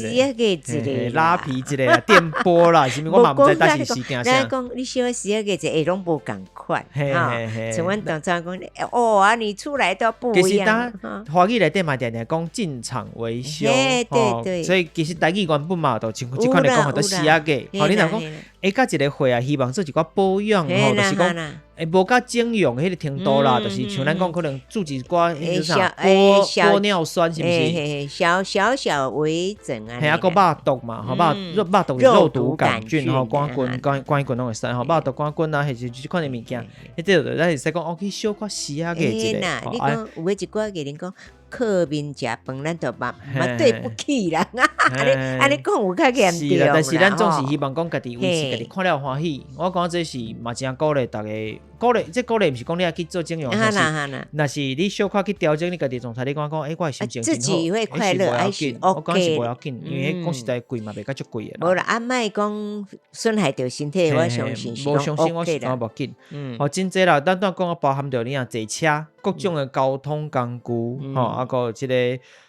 Speaker 2: 拉皮一下啦，電波啦，啥物我嘛毋知當時是驚啥。
Speaker 1: 咱講你小可仕上げ一下，欸，攏無仝款，哈，像阮當初講，哦，啊，你出來都不一樣。
Speaker 2: 其實華語內底嘛，定定講進廠維修，
Speaker 1: 對對，
Speaker 2: 所以其實台語原本嘛，就像這款的講法，都仕上げ。吼，你若講，欸，佮一個歲啊，希望做一寡保養吼，就是講，欸，無佮整容彼個程度啦，就是像咱講可能注一寡彼個啥玻玻尿酸，是毋是？
Speaker 1: 小小小微整啊。
Speaker 2: 嘿啊，閣肉毒嘛，吼，肉肉毒肉毒桿菌吼，桿菌桿桿菌攏會使吼，肉毒桿菌啊，或是這款的物件，彼個就咱會使講哦，去小可仕上げ一下。
Speaker 1: 你講有的一寡藝人講。靠面食飯，咱就嘛嘛對不起啦。按呢按呢講有較嚴重。
Speaker 2: 是啦，但是咱總是希望講家己維持家己看了歡喜。我感覺這是嘛誠鼓勵逐家，鼓勵這鼓勵毋是講你愛去做整容，是若是你小可去調整你家己狀態，你感覺講，欸，我的心情
Speaker 1: 真好，自己會快樂，還是
Speaker 2: OK。我講是無要緊，因為講實在貴嘛，袂閣足貴的。
Speaker 1: 無啦，啊，莫講損害著身體，我相信是
Speaker 2: 無相信我是感覺無緊。哦，真濟啦，咱拄講包含著你若坐車，各種的交通工具，吼，啊，閣有這個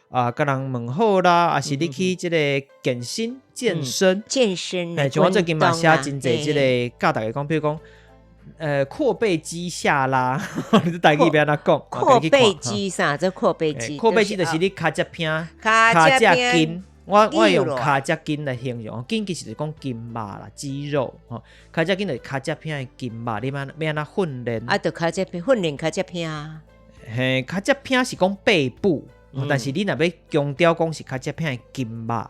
Speaker 2: 啊，共人問好啦，抑是你去這個健身、健身、
Speaker 1: 健身。
Speaker 2: 欸，像我最近嘛寫真濟這個教大家講，比如講，闊背肌下拉，你台語欲按怎講？
Speaker 1: 闊背肌啥？這闊背肌？
Speaker 2: 闊背肌就是你尻脊骿、尻脊筋。我用尻脊筋來形容，筋其實就是講筋肉啦，肌肉吼。尻脊筋就是尻脊骿的筋肉，你欲按欲按怎訓練？
Speaker 1: 啊，就尻脊骿訓練尻脊骿。
Speaker 2: 嘿，尻脊骿是講背部，但是你若欲強調講是尻脊骿的筋肉，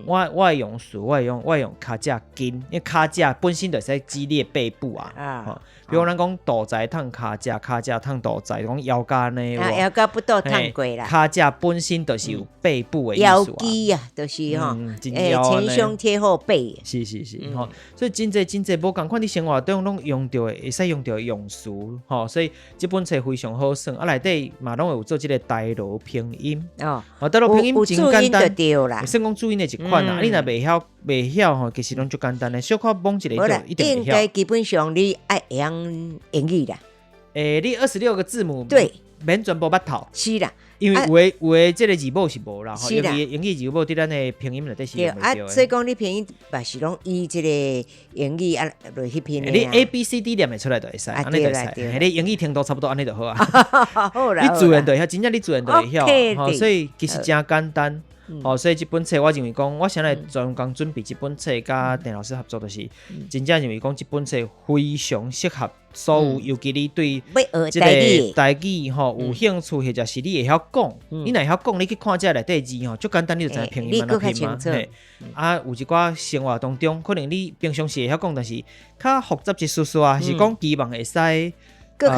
Speaker 2: 我會用詞，我會用尻脊筋，因為尻脊本身就是指你的背部啊。啊，比如咱講肚臍痛尻脊，尻脊痛肚臍，講腰間呢，
Speaker 1: 腰間不倒痛過啦。
Speaker 2: 尻脊本身就是有背部的意思啊。
Speaker 1: 腰肌啊，就是吼，欸，前胸貼後背。
Speaker 2: 是是是，吼，所以真濟真濟無仝款，佇生活中攏用著的，會使用著的用詞，吼，所以這本冊非常好耍，啊，內底嘛攏會有做這個台羅拼音。
Speaker 1: 哦，
Speaker 2: 台羅拼音真簡
Speaker 1: 單，
Speaker 2: 算講注音的一款啊，你若袂曉吼，其實攏足簡單的，小可摸一下就一定會曉。
Speaker 1: 應該基本上你愛會曉英語啦。
Speaker 2: 欸，你26個字母，
Speaker 1: 對。
Speaker 2: 免全部捌透。
Speaker 1: 是啦，
Speaker 2: 因為有的這个字母是無啦，吼，
Speaker 1: 是啦
Speaker 2: 英語字母佇咱的拼音內底是
Speaker 1: 對啊
Speaker 2: 用袂著，的。
Speaker 1: 所以講你拼音嘛是攏依這个英語啊落去拼的
Speaker 2: 你
Speaker 1: 啊。
Speaker 2: A B C D 念會出來就會使，按呢就會使。
Speaker 1: 對啦對啦
Speaker 2: 你英語程度差不多按呢就好啊。
Speaker 1: 好啦，
Speaker 2: 你自然就會曉，真正你自然就會曉，
Speaker 1: OK
Speaker 2: 吼，所以其實誠簡單。哦，所以這本冊我認為講，我先來專工準備這本冊，佮鄭老師合作，就是真正認為講這本冊非常適合所有，尤其你對
Speaker 1: 欲學
Speaker 2: 這
Speaker 1: 台語
Speaker 2: 个台語吼有興趣，或者是你會曉講，你若會曉講，你去看這內底字吼，足簡單，你就知影拼音按怎拼嘛。嘿，啊，有一寡生活當中，可能你平常時會曉講，但是較複雜一絲絲啊，是講期望會使講得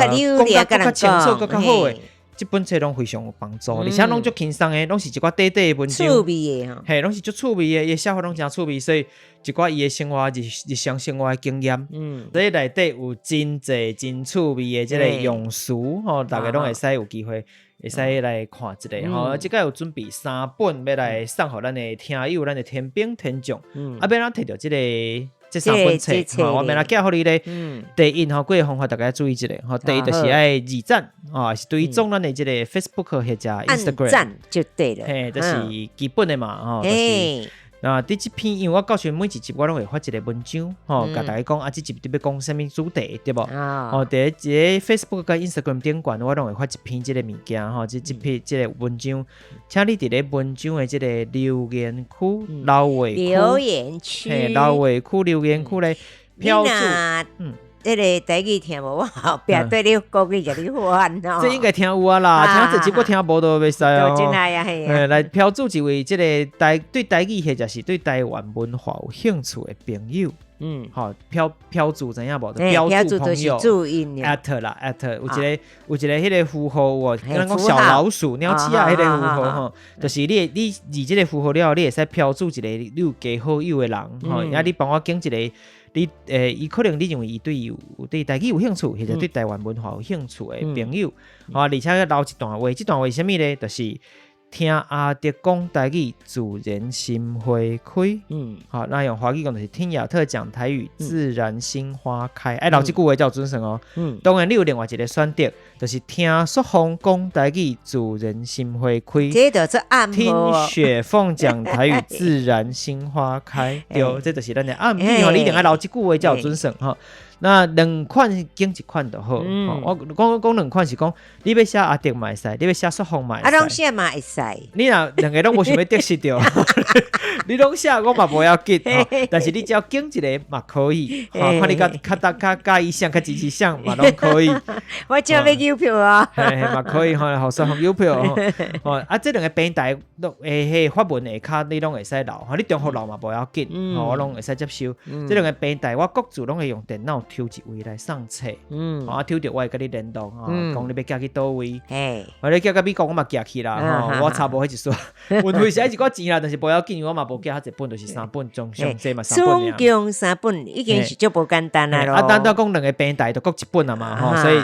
Speaker 2: 閣較清楚、閣較好的。這本冊攏非常有幫助，而且攏足輕鬆的，攏是一寡短短的文章，
Speaker 1: 趣味的吼，
Speaker 2: 嘿，攏是足趣味的，伊的寫法攏誠趣味，所以一寡伊的生活日日常生活的經驗，所以內底有真濟真趣味的這个用詞吼，大家攏會使有機會會使來看一下吼。這擺有準備三本欲來送予咱的聽友、咱的天兵天將，啊，欲按怎摕著這个這三本冊，吼，我欲按怎寄予你咧。第一吼，幾个方法大家注意一下吼。第一就是愛二讚，吼，是追蹤咱的這个 Facebook 或者 Instagram，
Speaker 1: 按讚就對了。
Speaker 2: 嘿，這是基本的嘛，吼。就是那佇這篇，因為我到時每一集我攏會發一个文章，吼，共大家講啊，這集佇欲講啥物主題，對無？吼，佇這个 Facebook 佮 Instagram 頂懸，我攏會發一篇這个物件，吼，這篇這个文章，請你佇咧文章的這个留言區、留話區、
Speaker 1: 留言區，
Speaker 2: 嘿，留話區、留言區咧標註，
Speaker 1: 這个台語聽無？我後壁對你國語共你翻哦。
Speaker 2: 這應該聽有啊啦，聽這集我聽無都袂使哦。
Speaker 1: 真的啊，嘿啊。
Speaker 2: 來標註一位這个台對台語或者是對台灣文化有興趣的朋友。吼，標註知影無？標註朋友。
Speaker 1: 注音
Speaker 2: at 啦，at 有一个彼个符號有，敢若講小老鼠、鳥鼠仔彼个符號吼，就是你入這个符號了後，你會使標註一個你有加好友的人，吼，啊，你幫我揀一个。你伊可能你認為伊對有對台語有興趣，或者對台灣文化有興趣的朋友，吼，而且留一段話，這段話是啥物咧？就是聽阿德講台語，自然心花開。好，那用華語講就是聽亞特講台語，自然心花開。愛留這句話才有準算哦。當然你有另外一个選擇，就是聽雪鳳講台語，自然心花開。
Speaker 1: 這就做暗號。
Speaker 2: 聽雪鳳講台語，自然心花開。對，這就是咱的暗語吼，你一定愛留這句話才有準算吼。那兩款揀一款就好。我講講兩款是講，你欲寫阿德嘛會使，你欲寫雪鳳嘛會使。
Speaker 1: 啊，攏寫嘛會使。
Speaker 2: 你若兩个攏無想欲得失著，你攏寫我嘛無要緊，但是你只要揀一个嘛可以，看你較較較佮意啥，較支持啥嘛攏可以。
Speaker 1: 我正欲郵票啊。
Speaker 2: 嘿，嘛可以吼，予雪鳳郵票吼。啊，這兩个平台攏彼發文下跤，你攏會使留，吼，你重複留嘛無要緊，吼，我攏會使接受。這兩个平台我各自攏會用電腦抽一位來送冊，啊，抽著我會佮你聯絡，吼，講你欲寄去佗位，我你寄到美國我嘛寄去啦，吼，我差無彼一撮，運費是愛一寡錢啦，但是無要緊，因為我嘛無寄較濟本，就是三本，總上濟嘛三本爾。
Speaker 1: 總共三本已經是足無簡單啊囉。
Speaker 2: 啊，咱拄講兩个平台就各一本啊嘛，吼，所以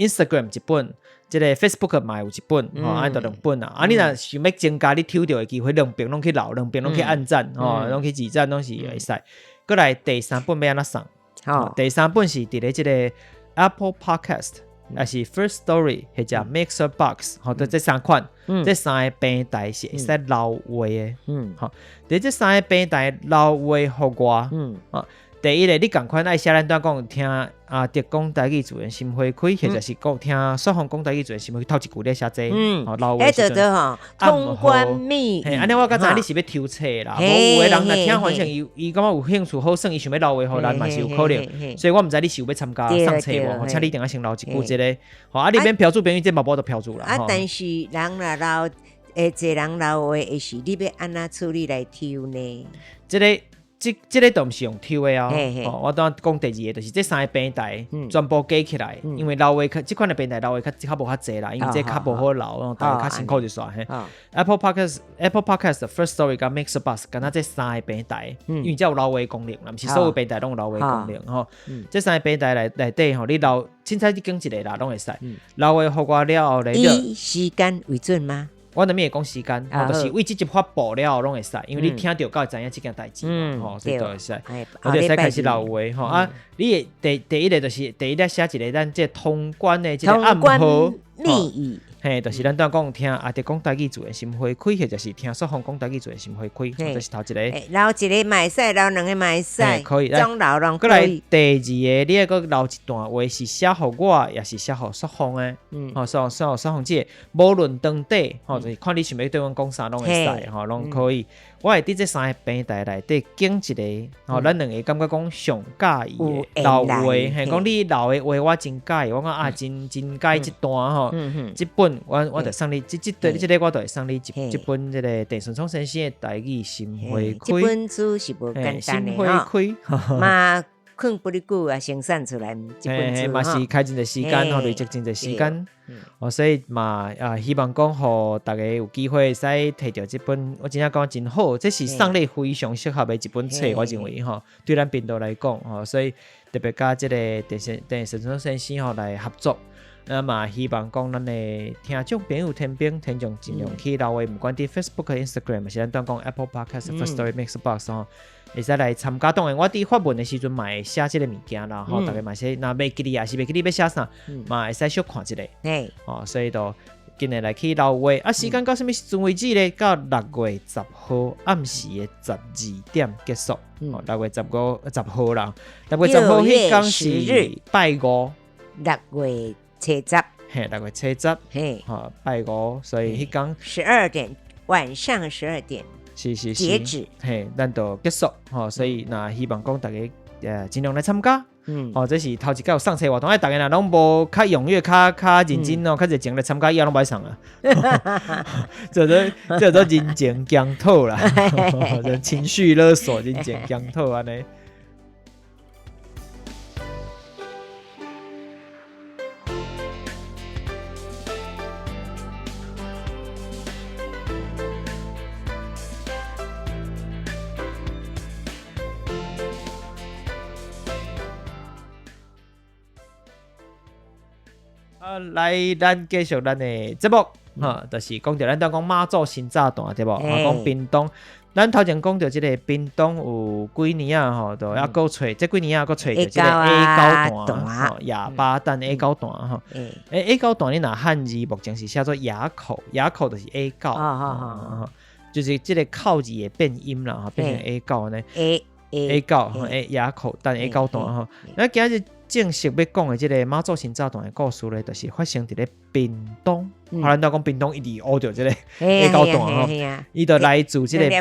Speaker 2: Instagram 一本，這个 Facebook 嘛有一本，吼，按呢就兩本啊。啊，你若想欲增加你抽著的機會，兩邊攏去留，兩邊攏去按讚，吼，攏去二讚，攏是會使。閣來第三本欲按怎送？第三本是佇咧這个 Apple Podcast，抑是 Firstory 或者 MixerBox，吼，就這三款，這三个平台是會使留話的。吼，佇這三个平台留話予我。第一个，你仝款愛寫咱拄講聽阿德講台語自然心花開，或者是講聽雪鳳講台語自然心花開，頭一句咧寫這個，吼，留話時陣，
Speaker 1: 通關密語。
Speaker 2: 按呢我才知影你是欲抽冊啦，無有的人若聽反正伊伊感覺有興趣好耍，伊想欲留話予咱嘛是有可能，所以我毋知你是有欲參加送冊無，請你一定愛先留一句這个，吼，啊，你免標註朋友，這嘛無得標註啦。
Speaker 1: 啊，但是人若留，會濟人留話，會是你欲按怎處理來抽呢？
Speaker 2: 這个。這个都毋是用抽的哦，我拄仔講第二个，就是這三个平台全部加起來，因為留話較這款的平台留話較較無較濟啦，因為這較無好留，大家較辛苦就煞嘿。Apple Podcast、Apple Podcast、Firstory 佮 MixerBox，敢若這三个平台，因為這有留話功能啦，毋是所有平台攏有留話功能吼。這三个平台內底吼，你留凊彩你揀一个啦，攏會使。留話予我了後咧，
Speaker 1: 以時間為準嗎？
Speaker 2: 我啥物會講時間，吼，就是為這集發布了後攏會使，因為你聽著才會知影這件代誌嘛，吼，所以就會使，我就會使開始留話，吼啊！你會第一个就是第一咧寫一个咱這通關的這个暗號
Speaker 1: 密語，
Speaker 2: 嘿，就是咱拄仔講聽阿德講台語自然心花開，或者是聽雪鳳講台語自然心花開，這是頭一个。
Speaker 1: 留一个嘛會使，留兩个嘛會使，
Speaker 2: 可以。
Speaker 1: 總留攏
Speaker 2: 閣來第二个，你愛閣留一段話是寫予我，抑是寫予雪鳳的。吼，雪鳳雪鳳姐，無論長短，吼，就是看你想欲對阮講啥攏會使，吼，攏可以。我會佇這三个平台內底揀一个，吼，咱兩个感覺講上佮意的留話，嘿，講你留的話我真佮意，我講啊真真佮意這段吼，這本我就送你，這這對這个我就會送你這本這个鄭順聰先生的台語心花開。
Speaker 1: 這本書是無簡單的
Speaker 2: 心花開，
Speaker 1: 嘛囥不哩久啊，生產出來這本書
Speaker 2: 嘛是開真濟時間吼，累積真濟時間。哦，所以嘛啊，希望講予逐家有機會會使摕著這本，我真正感覺真好，這是送禮非常適合的一本冊，我認為吼，對咱頻道來講吼，所以特別佮這個鄭鄭順聰先生吼來合作。啊嘛，希望講咱的聽眾朋友、聽眾聽眾盡量去留話，毋管佇 Facebook、Instagram，抑是咱講 Apple Podcast、Firstory、Mixbox 吼，會使來參加。當然，我佇發文的時陣嘛會寫這个物件啦，吼，逐家嘛是，若袂記得抑是袂記得欲寫啥，嘛會使小看一下。哦，所以就緊來來去留話。啊，時間到啥物時陣為止咧？到6月10號暗時的12點結束。哦，6月1510號啦，6月10號彼工是拜五。
Speaker 1: 6月初十，
Speaker 2: 嘿，6月初十，
Speaker 1: 嘿，
Speaker 2: 吼，拜五，所以彼工
Speaker 1: 十二點，晚上十二點，
Speaker 2: 是是
Speaker 1: 是，截止，
Speaker 2: 嘿，咱就結束，吼，所以若希望講逐家盡量來參加，哦，這是頭一擺有送冊活動，哎，逐家若攏無較踴躍、較較認真哦，較熱情來參加，以後攏無愛送啊，這做這做人情檢討啦，情緒勒索，人情檢討按呢。啊，來，咱繼續咱的節目，哈，就是講著咱拄講媽祖新炸彈對無？啊，講屏東，咱頭前講著這个屏東有幾年啊，吼，都猶閣揣，這幾年啊閣揣著這个矮狗彈，吼，啞巴彈矮狗彈，吼，欸，矮狗彈你若漢字目前是寫做啞口，啞口就是矮狗，就是這个口字會變音啦，吼，變成矮狗按呢，矮狗，欸，啞口彈矮狗彈，吼，咱今日正式欲講的這个媽祖新炸彈的故事咧，就是發生佇咧屏東。啊，咱拄講屏東一直烏著這个矮狗彈吼，伊就來自這个，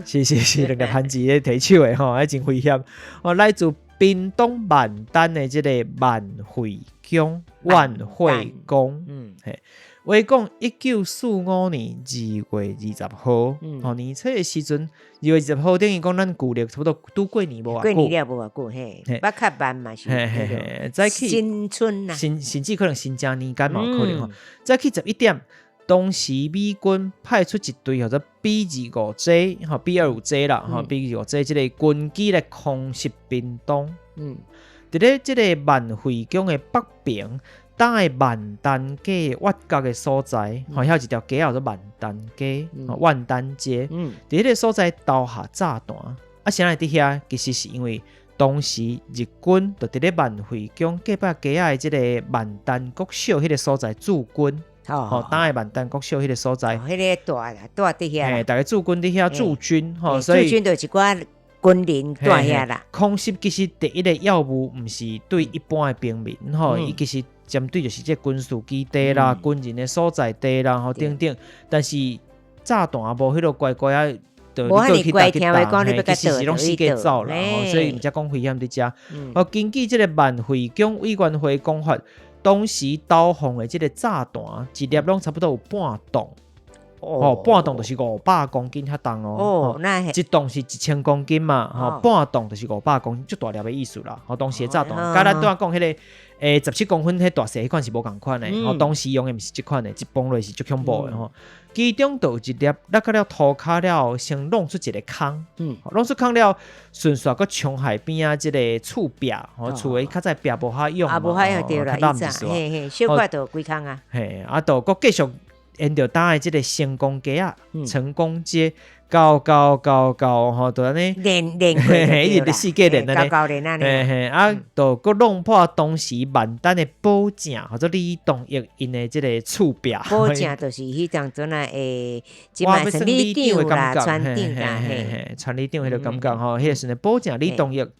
Speaker 2: 是是是，兩粒番薯咧提手的吼，還真危險。哦，來自屏東萬丹的這个萬惠宮，萬惠宮，嘿。話講1945年2月20號，吼年初的時陣，2月20號等於講咱舊曆差不多拄過年無偌久，
Speaker 1: 過年了無偌久，嘿，捌較慢嘛是，
Speaker 2: 嘿嘿嘿，早起
Speaker 1: 新春啊，
Speaker 2: 甚至可能新正年間嘛有可能吼。早起11點，當時美軍派出一隊叫做 B25J，吼 B25J 啦，吼 B25J 這个軍機來空襲屏東。佇咧這个萬惠宮的北邊。東的萬丹街越角的所在，吼，遐有一條街叫做萬丹街，萬丹街。佇彼个所在投下炸彈，啊，啥人佇遐？其實是因為當時日軍就佇咧萬惠宮隔壁街仔的這个萬丹國小彼个所在駐軍，吼，東的萬丹國小彼个所在，
Speaker 1: 彼个住啦，住佇遐，
Speaker 2: 嘿，逐家駐軍佇遐駐軍，吼，所以
Speaker 1: 駐軍就一寡軍人住遐啦。
Speaker 2: 空襲其實第一个要務毋是對一般的平民，吼，伊其實針對就是這軍事基地啦、軍人的所在地啦，吼等等。但是炸彈無彼落乖乖啊，就你過去打去打，嘿，其實是攏四界走啦，吼，所以毋才講危險佇遮。哦，根據這个萬惠宮委員會講法，當時投放的這个炸彈一粒攏差不多有半噸。哦，半噸就是500公斤遐重哦，一噸是1000公斤嘛，吼，半噸就是500公斤，足大粒的意思啦。吼，當時的炸彈，佮咱拄仔講彼个，17公分彼大細彼款是無仝款的，吼，當時用的毋是這款的，一崩落是足恐怖的吼。其中就有一粒落到了塗跤了後，先弄出一个空，弄出空了，順續閣衝海邊仔這个厝壁，吼，厝的較早壁無遐用嘛，
Speaker 1: 無遐用對啦，
Speaker 2: 較濫一絲
Speaker 1: 嘿嘿，小可就幾空啊。
Speaker 2: 嘿，啊，就閣繼續。沿著搭的這个成功街仔，成功街，到到到到吼，就按呢
Speaker 1: 連連過
Speaker 2: 一直四界連按呢，
Speaker 1: 到連按呢，
Speaker 2: 嘿嘿，啊，就閣弄破當時萬丹的保正，號做李東益𪜶的這个厝壁。
Speaker 1: 保正就是彼當陣啊，會，這擺算里長啦，村長啦，
Speaker 2: 嘿，村里長彼个感覺吼，彼个時陣保正李東益。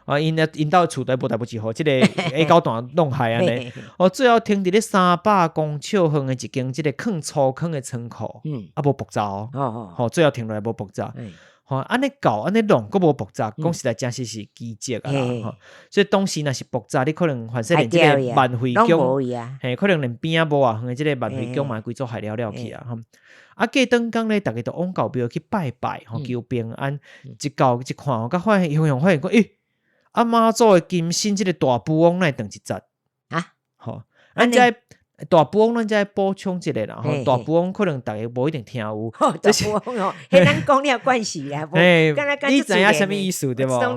Speaker 2: 啊！𪜶咧𪜶兜厝都無代無誌，予這个矮狗蛋弄害按呢。哦，最後停佇咧300公尺遠的一間這个囥粗糠的倉庫，啊無爆炸哦。吼，最後停落來無爆炸。吼，按呢搞按呢弄，閣無爆炸，講實在真實是奇蹟啊啦。吼，所以當時若是爆炸，你可能凡勢連這个萬惠宮，嘿，可能連邊仔無偌遠的這个萬惠宮嘛，規組害了了去啊。吼，啊，過轉工咧，逐家都往到廟去拜拜，吼，求平安。一到一看，吼，佮發現雄雄發現講，欸，啊媽祖的金身，這个大富翁哪會斷一節？
Speaker 1: 啊？
Speaker 2: 吼，咱這大富翁，咱這補充一下啦。吼，大富翁可能逐家無一定聽有。
Speaker 1: 大富翁哦，彼咱講了慣勢啦。
Speaker 2: 嘿，你知影啥物意思對無？佗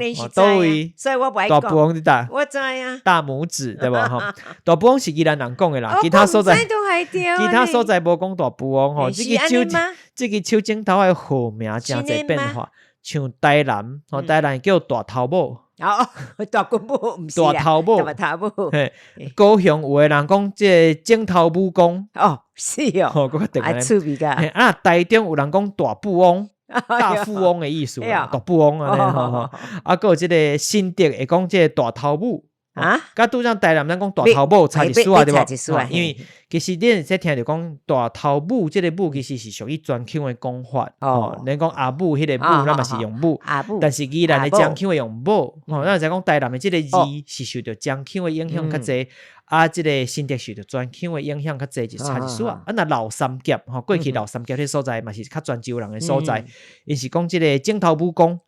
Speaker 2: 位？
Speaker 1: 所以我無愛
Speaker 2: 講。大富翁佇佗？
Speaker 1: 我知影。
Speaker 2: 大拇指對無？吼，大富翁是宜蘭人講的啦，其他所在，其他所在無講大富翁吼。這个手指頭的號名誠濟變化，像台南，吼，台南叫大頭母。
Speaker 1: 哦，大骨母毋是
Speaker 2: 大頭母，
Speaker 1: 大頭母。
Speaker 2: 嘿，高雄有的人講這個指頭母公。
Speaker 1: 哦，是哦。
Speaker 2: 吼，閣較特
Speaker 1: 別。趣味噶。
Speaker 2: 啊，台中有人講大富翁，大富翁的意思，大富翁按呢吼吼。啊，閣有這个新竹會講這個大頭母。
Speaker 1: 啊？
Speaker 2: 佮拄才台南咱講大頭母差一絲仔對無？因為其實你會使聽著講大頭母，這个母其實是屬於泉腔的講法。哦，咱講阿母彼个母，咱嘛是用母。但是宜蘭的漳腔會用某。吼，咱會使講台南的這个字是受著漳腔的影響較濟，啊，這个新竹受著泉腔的影響較濟，就差一絲仔。啊，若老三峽吼，過去老三峽彼所在嘛是較泉州人的所在，𪜶是講這个指頭母公。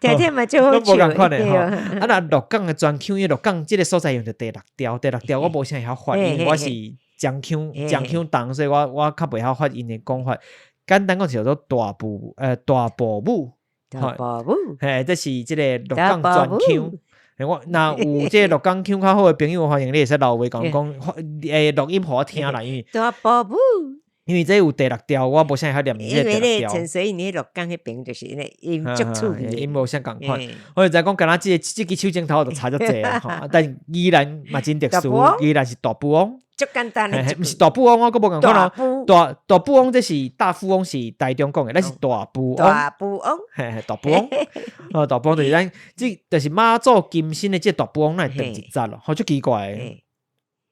Speaker 1: 聽聽嘛足好
Speaker 2: 笑。攏無仝款的吼。啊，若鹿港的泉腔，因為鹿港這个所在用著第六調，第六調我無啥會曉發，因為我是漳腔漳腔重，所以我較袂曉發𪜶的講法。簡單講是叫做大埔母。
Speaker 1: 大埔母。
Speaker 2: 嘿，這是這个鹿港泉腔。我若有這个鹿港腔較好的朋友，歡迎你會使留話講講，會錄音予我聽啦，因為
Speaker 1: 大埔母。
Speaker 2: 因為這有第六調，我無啥會曉念這個第六調。
Speaker 1: 因為陳水扁彼鹿港彼邊就是咧，𪜶足趣味。
Speaker 2: 𪜶無啥仝款。我就知講，敢若這个手指頭就差足濟啊！吼，但宜蘭嘛真特殊，宜蘭是大富翁。
Speaker 1: 足簡單的，
Speaker 2: 毋是大富翁哦，閣無仝款哦。大富翁這是大富翁是台中講的，咱是大富翁。
Speaker 1: 大富翁，
Speaker 2: 嘿嘿，大富翁。哦，大富翁就是咱，這就是媽祖金身的這大富翁，哪會斷一節咯？吼，足奇怪的。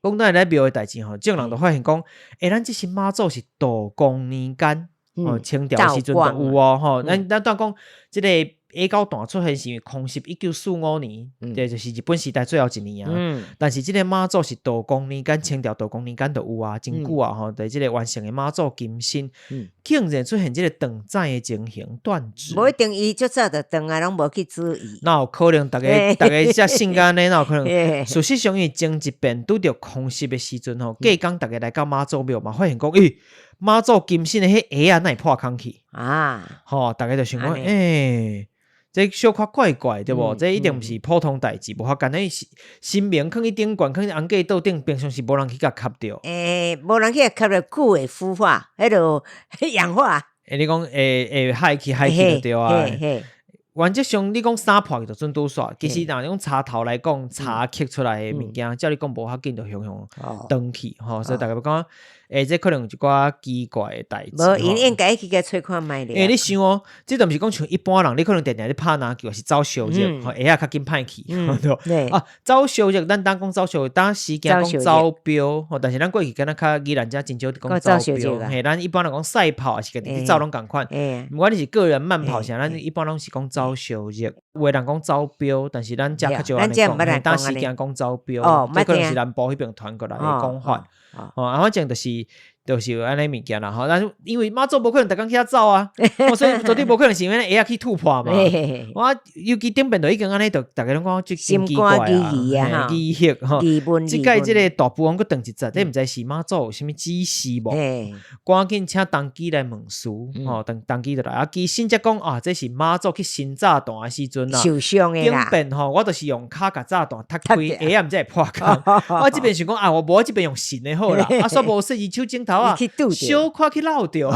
Speaker 2: 講咱來廟的代誌吼，眾人就發現講，欸，咱這是媽祖是道光年間，哦，清朝的時陣就有哦，吼，咱當講這个矮狗蛋出現是因為康熙1945年，這就是日本時代最後一年啊。但是這个媽祖是道光年間，清朝道光年間就有啊，真久啊吼，佇這个完成的媽祖金身，竟然出現這个斷指的情形，斷指。
Speaker 1: 無一定伊足早就斷啊，攏無去注意。
Speaker 2: 哪有可能？逐家逐家遮性格按呢，哪有可能？事實上，伊前一遍拄著康熙的時陣吼，隔工逐家來到媽祖廟嘛，發現講，咦，媽祖金身的彼鞋仔哪會破空去？
Speaker 1: 啊！
Speaker 2: 吼，逐家就想講，欸，這小可怪怪對無？這一定毋是普通代誌，無法簡單。神明囥佇頂懸，囥佇紅過桌頂，平常時無人去共磕著。
Speaker 1: 欸，無人去共磕著，久會腐化，彼落氧化。
Speaker 2: 欸，你講會害去害去就對啊。原則上，你講衫破去就準拄煞。其實若用插頭來講，插刻出來的物件，照你講無較緊就雄雄斷去吼。所以逐家欲講，欸，這可能有一寡奇怪的代誌。
Speaker 1: 無，𪜶應該去共揣看覓咧。
Speaker 2: 欸，你想哦，這都毋是講像一般人，你可能定定咧拍籃球，抑是走相熱，吼，鞋仔較緊歹去，對啊，走相熱，咱當講走相熱，當時間講走標，吼，但是咱過去敢若較宜蘭遮真少講走標，嘿，咱一般人講賽跑，抑是家己去走攏仝款。毋管你是個人慢跑啥，咱一般攏是講走相熱。有的人講走標，但是咱遮較少按呢講，當時間講走標，這可能是南部彼邊傳過來的講法。哦，啊，反正就是有按呢物件啦，吼。但是因為媽祖無可能逐工去遐走啊，所以絕對無可能是因為鞋仔去吐破嘛。我尤其頂邊就已經按呢，就逐家攏講真奇怪啊，疑惑吼。這擺這个大富翁閣斷一節，這毋知是媽祖有啥物指示無？趕緊請童乩來問事，吼，童乩就來啊。其實才講啊，這是媽祖去伸炸彈的時陣啊，
Speaker 1: 受傷的啦。
Speaker 2: 頂邊吼，我就是用跤共炸彈踢開，鞋仔毋知會破空。我這邊想講啊，我無我這邊用神的好啦，啊，煞無說伊手指頭。頭啊，小可去落著，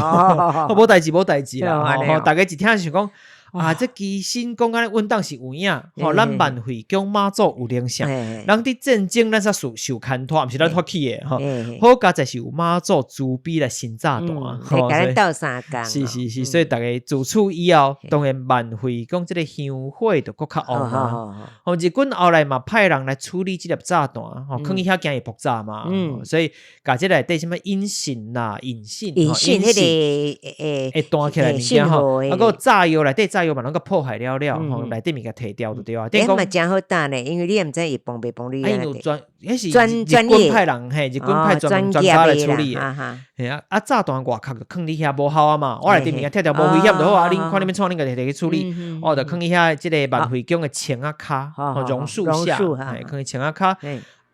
Speaker 2: 無代誌無代誌啦，吼，大家一聽想講。啊！這其實講按呢穩當是有影，吼，咱萬惠宮媽祖有靈性，人佇戰爭咱才受受牽拖，毋是咱發起的吼。好佳哉是有媽祖慈悲來神炸彈，
Speaker 1: 吼，共咱鬥相共。
Speaker 2: 是是是，所以逐家自此以後，當然萬惠宮這个香火就閣較旺啊。吼，日軍後來嘛派人來處理這粒炸彈，吼，囥佇遐驚伊爆炸嘛，所以共這內底啥物引信啦、引信、
Speaker 1: 引信彼个
Speaker 2: 會彈起來物件吼，啊，閣有炸藥內底炸藥嘛攏共破壞了了，吼，內底物件提掉就對啊。
Speaker 1: 欸嘛誠好打呢，因為你也毋知伊崩袂崩你。
Speaker 2: 啊，𪜶有專，彼是日軍派人，嘿，日軍派專門專家來處理的。嘿啊，啊炸彈外殼就囥佇遐無效啊嘛，我內底物件拆掉無危險就好啊，恁看恁欲創，恁家己提去處理。我就囥佇遐這个萬惠宮的牆仔跤，榕樹下，嘿，囥佇牆仔跤。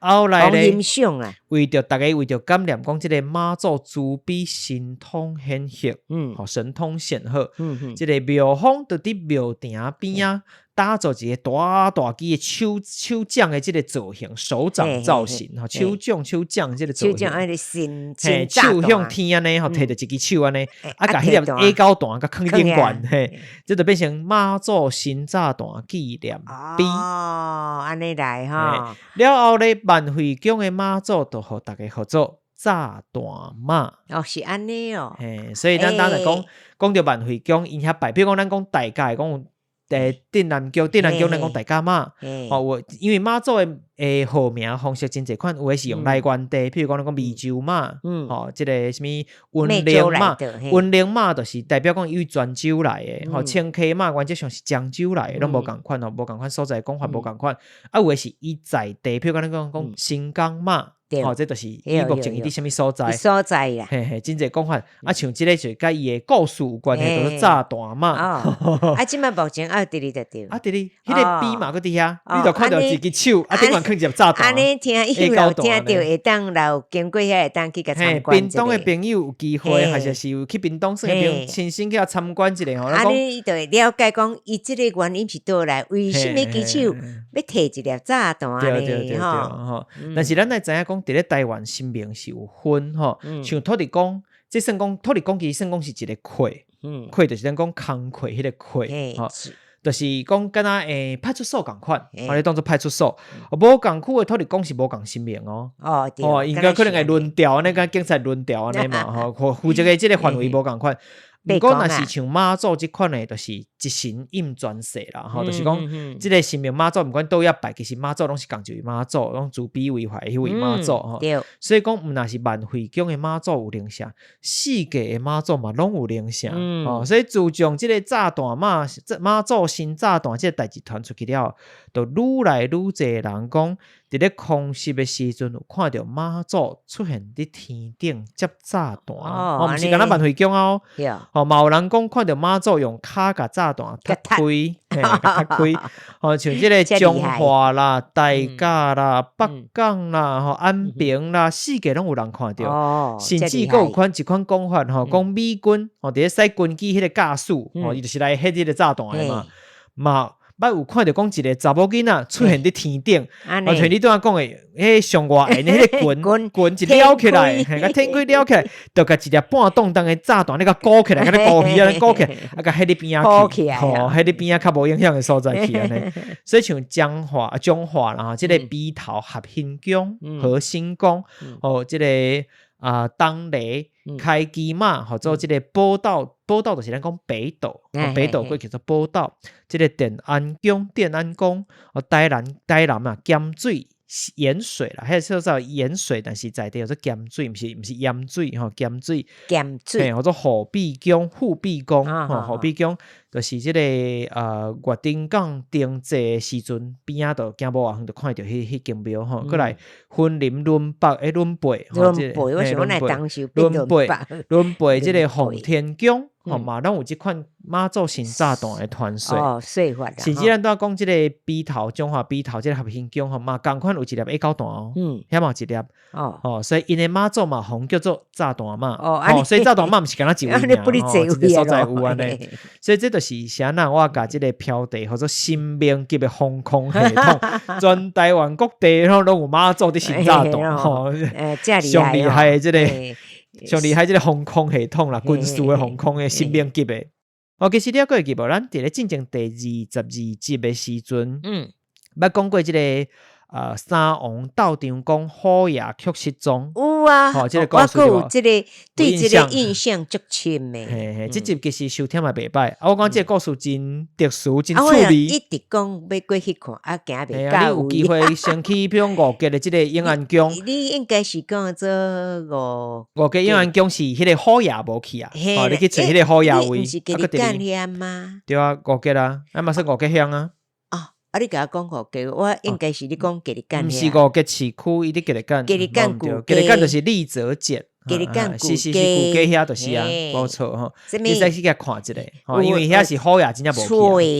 Speaker 2: 後來咧，為著逐家為著感念講這个媽祖慈悲神通顯赫，吼神通顯赫，這个廟方就佇廟埕邊仔打造一个大大支的手手掌的這个造型，手掌造型，吼手掌手掌這个造
Speaker 1: 型，
Speaker 2: 嘿，手向天按呢，吼提著一支手按呢，啊，共彼粒矮狗彈共囥佇頂懸，嘿，這就變成媽祖神炸彈紀念碑。
Speaker 1: 哦，按呢來吼。
Speaker 2: 了後咧，萬惠宮的媽祖就予逐家號做炸彈媽。
Speaker 1: 哦，是按呢哦。
Speaker 2: 嘿，所以咱當來講，講著萬惠宮，𪜶遐拜，比如講咱講大甲的講。鎮南宮，鎮南宮咱講大甲媽，吼，有因為媽祖的號名方式真濟款，有的是用來源地，譬如講咱講湄洲媽，吼，這个啥物雲林媽，雲林媽就是代表講伊為泉州來的，吼，清溪媽原則上是漳州來的，攏無仝款吼，無仝款所在講法無仝款，啊，有的是伊在地，譬如講咱講講新港媽。吼，這就是伊目前伊佇啥物所在？
Speaker 1: 所在啦。
Speaker 2: 嘿嘿，真濟講法。啊，像這个就佮伊的故事有關係，就是炸彈媽。
Speaker 1: 啊，這擺目前還佇咧就對。
Speaker 2: 啊，佇咧，彼个碑嘛閣佇遐，你就看著一支手，啊，頂懸囥一粒炸彈。
Speaker 1: 按呢聽友聽著會當若有經過遐會當去共參觀。
Speaker 2: 屏東的朋友有機會，還是是有去屏東耍的朋友，親身去遐參觀一下吼。
Speaker 1: 按呢伊就會了解講，伊這个原因是佗來，為啥物支手欲提一粒炸彈
Speaker 2: 呢？對對對吼。但是咱愛知影講，佇咧台灣神明是有分吼，像土地公，這算講土地公其實算講是一个契，契就是咱講工課彼个契，吼，就是講敢若派出所仝款，予你當做派出所，無仝區的土地公是無仝神明哦，哦，應該可能會輪調按呢，敢警察輪調按呢嘛，吼，負責的這个範圍無仝款。毋過若是像媽祖這款的，就是一神應全世啦，吼，就是講這个神明媽祖，毋管佗位拜，其實媽祖攏是仝一位媽祖，攏慈悲為懷彼位媽祖吼。所以講，毋若是萬惠宮的媽祖有靈性，四界的媽祖嘛攏有靈性，吼。所以自從這个炸彈媽媽祖神炸彈這个代誌傳出去了，就愈來愈濟人講，佇咧空襲的時陣有看著媽祖出現佇天頂接炸彈，哦，毋是干焦萬惠宮哦，吼，嘛有人講看著媽祖用跤共炸彈踢開，嘿，共踢開，吼，像這个彰化啦、大甲啦、北港啦、吼安平啦，四界攏有人看著，甚至閣有款一款講法吼，講美軍吼佇咧駛軍機彼个駕駛，吼，伊就是來彼這个炸彈的嘛，嘛。捌有看著講一个查某囡仔出現佇天頂，啊，像你拄仔講的，彼上外緣的彼个雲雲一撩起來，嘿，共天開撩起來，就共一粒半當重的炸彈咧共鼓起來，敢若鼓魚按呢鼓起來，啊，共彼佇邊仔去，吼，彼佇邊仔較無影響的所在去按呢。所以像彰化、彰化啦，吼，這个埤頭合興宮、合興宮，吼，這个啊，東麗開基媽，號做這个寶斗，寶斗就是咱講北斗，北斗閣叫做寶斗。這个奠安宮、奠安宮，哦，台南、台南啊，鹹水鹽水啦，彼个叫做鹽水，但是在地叫做鹹水，毋是鹽水吼，鹹水。
Speaker 1: 鹹水。
Speaker 2: 嘿，號做護庇宮、護庇宮，吼，護庇宮，就是這个月頂港停坐的時陣，邊仔就行無偌遠，就看著彼間廟吼。閣來雲林崙北的崙背，
Speaker 1: 崙背，我想講來當時崙
Speaker 2: 背，崙背這个奉天宮，吼嘛，攏有這款媽祖神炸彈的傳說。
Speaker 1: 哦，說法啦。
Speaker 2: 甚至咱拄仔講這个埤頭，彰化埤頭這个合興宮吼嘛，仝款有一粒矮狗彈哦，遐嘛有一粒。哦，所以𪜶的媽祖嘛，予人叫做炸彈媽。哦，所以炸彈媽毋是干焦一位爾，吼，一个所在有按呢。所以這就是啥人我共這个標題號做神明級的防空系統，全台灣各地攏有媽祖佇神炸彈，吼，上厲害的這个。上厲害這個防空系統啦，軍事的防空的神明級的。哦，其實你猶閣會記無？咱佇咧進前第二十二集的時陣，捌講過這個三王鬥場講虎爺卻失蹤。
Speaker 1: 有啊，
Speaker 2: 吼，這個
Speaker 1: 我
Speaker 2: 故事對無？
Speaker 1: 閣有這個對這個印象足深的。
Speaker 2: 嘿嘿，這集其實收聽嘛袂歹。啊，我講這個故事真特殊，真
Speaker 1: 啊，我
Speaker 2: 趣味。
Speaker 1: 一直講欲過去看，啊，行袂
Speaker 2: 嘿啊，你
Speaker 1: 到位。
Speaker 2: 有機會先去，比如講五結的這個永安宮。
Speaker 1: 你應該是講做五
Speaker 2: 五結永安宮是彼個虎爺無去啊？
Speaker 1: 嘿
Speaker 2: 哦，你去揣彼個虎爺位。
Speaker 1: 毋是吉利干遐嗎？
Speaker 2: 對啊，五結啊，啊嘛算五結鄉啊。
Speaker 1: 哦，啊，你共我講五結，我應該是你講吉利干。
Speaker 2: 毋是五結市區，伊佇吉利干。
Speaker 1: 吉利干
Speaker 2: 舊吉利干就是麗澤節。
Speaker 1: 吉利干
Speaker 2: 是是是，舊街遐就是啊，無錯吼。你使去共看一下，吼，因為遐是虎爺真正無去。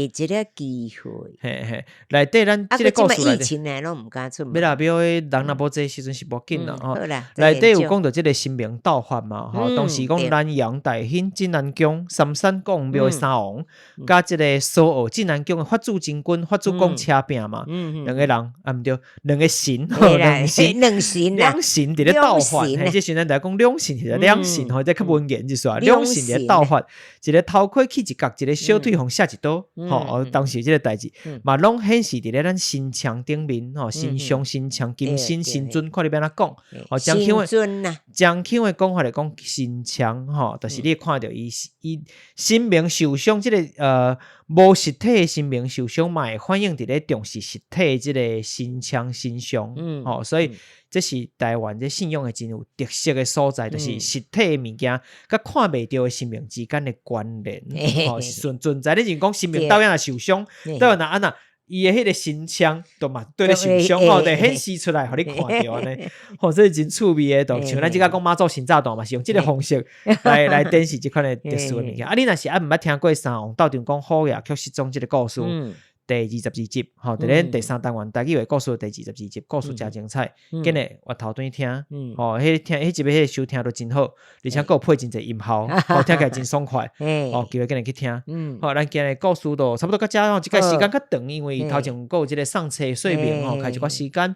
Speaker 1: 揣一個機會。
Speaker 2: 嘿嘿，內底咱這個故事內底。
Speaker 1: 疫情來攏毋敢出門。
Speaker 2: 欲啦，欲彼人若無濟時陣是無緊啦，吼。
Speaker 1: 好啦，
Speaker 2: 內底有講著這個神明鬥法嘛，吼。當時講南陽大興鎮安宮三山公廟的三王，佮這個蘇澳鎮安宮的法主真君、法主公車拚嘛，兩個人啊毋對，兩個神，兩神，
Speaker 1: 兩神
Speaker 2: 兩神佇咧鬥法。嘿，這時陣大家講兩神，其實兩神吼，這較文言就是話，兩神佇咧鬥法，一個頭殼去一角，一個小腿予射一刀，吼，當時這個代誌嘛，攏顯示佇咧咱神像頂面，吼，神像、神像、金身、神尊，看你欲按怎講，吼，正腔的，正腔的講法來講，神像，吼，就是你會看著伊伊神明受傷，這個無實體的神明受傷嘛，會反映佇咧重視實體這個神像、神像，吼，所以這是台灣這信仰的真有特色的所在，就是實體的物件佮看袂著的神明之間的關聯，吼，存存在。你是講神明導演若受傷，導演若按怎，伊的彼個神像都嘛對咧受傷吼，就顯示出來，予你看著按呢，吼，這是真趣味的，就像咱這個講媽祖神炸彈嘛，是用這個方式來展示這款的特殊的物件。啊，你若是猶毋捌聽過三王鬥場講虎爺卻失蹤這個故事，第二十二集，吼，佇咧第三單元台語話故事第二十二集，故事誠精彩，緊來越頭轉聽，吼，彼聽彼集彼個收聽都真好，而且閣有配真濟音效，吼，聽起來真爽快，哦，機會緊來去聽，好，咱今日故事就差不多到遮吼，這個時間較長，因為頭前閣有這個送冊說明吼，開一寡時間，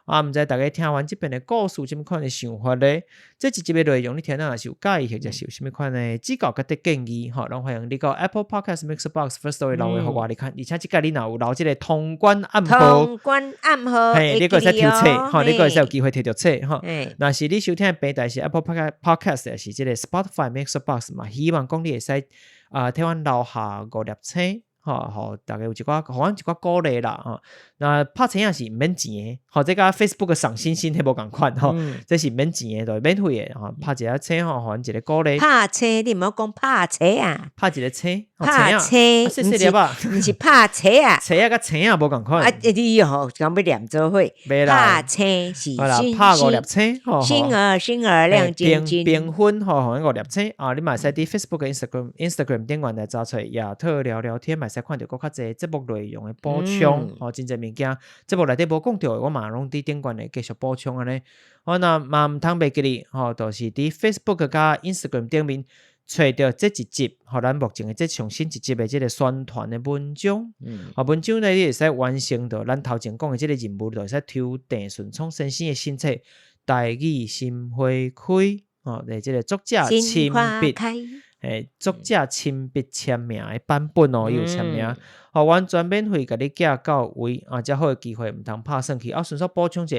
Speaker 2: 啊，毋知大家聽完這遍的故事，有啥物款的想法咧？這一集的內容你聽了若是有佮意，或者是有啥物款的指教佮建議，吼，攏歡迎你到 Apple Podcast、Mixer Box、Firstory 留話予我，你看，而且這個你若有留這個通關暗號，
Speaker 1: 通關暗號，
Speaker 2: 嘿，你閣會使抽冊，吼，你閣會使有機會摕著冊，吼。若是你收聽的平台是 Apple Podcast，抑是這個 Spotify、Mixer Box 嘛，希望講你會使啊，替阮留下五粒星。吼，予大家有一寡，予阮一寡鼓勵啦，吼。那拍星仔是毋免錢的，吼，這佮 Facebook 賞星星彼無仝款，吼，這是免錢的，就是免費的，吼，拍一下星吼，予阮一個鼓勵。
Speaker 1: 拍星，你毋好講拍車啊。
Speaker 2: 拍一個星，
Speaker 1: 拍星，
Speaker 2: 細細粒啊，
Speaker 1: 毋是拍車啊。
Speaker 2: 車仔佮星仔無仝款。
Speaker 1: 啊，你吼講欲念做伙。拍星是
Speaker 2: 拍五粒星，吼。
Speaker 1: 星兒星兒亮晶晶。
Speaker 2: 評分吼，予阮五粒星啊！你嘛會使佇 Facebook、Instagram、Instagram 頂懸來查揣亞特聊聊天，嘛會使看著閣較濟節目內容的補充，吼，真濟物件節目內底無講著的，我嘛攏佇頂懸會繼續補充按呢。好，那嘛毋通袂記得，吼，就是佇 Facebook 佮 Instagram 頂面揣著這一集，予咱目前的這上新一集的這個宣傳的文章。啊，文章呢，你會使完成著咱頭前講的這個任務，就會使抽鄭順聰先生的新冊《台語心花開》，吼，的這個作者親筆。嘿，作者親筆簽名的版本哦，伊有簽名，予完全免費共你寄到位，啊，遮好的機會毋通拍耍去。啊，順紲補充一下，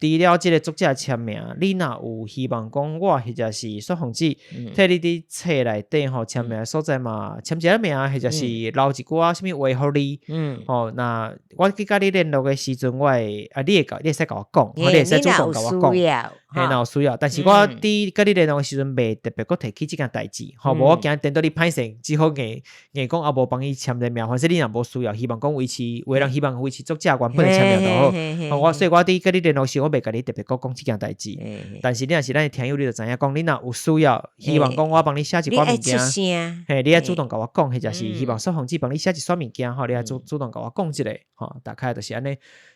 Speaker 2: 除了這個作者簽名，你若有希望講我或者是雪鳳姊，替你佇冊內底吼簽名的所在嘛，簽一下名，或者是留一句仔啥物話予你，吼，那我去佮你聯絡的時陣，我會啊，你會共，你會使共我講，你會使主動共我講。嘿，若有需要，但是我佇佮你聯絡的時陣，袂特別閣提起這件代誌，吼，無我驚顛倒你歹勢，只好硬硬講啊，無幫伊簽個名，反正你若無需要，希望講維持，有的人希望維持作者原本的簽名就好。吼，我所以我佇佮你聯絡時，我袂共你特別閣講這件代誌。但是你若是咱的聽友，你就知影講，你若有需要，希望講我幫你寫一寡物件，嘿，你愛主動共我講，或者是希望雪鳳姊幫你寫一撮物件，吼，你愛主主動共我講一下，吼，大概就是按呢。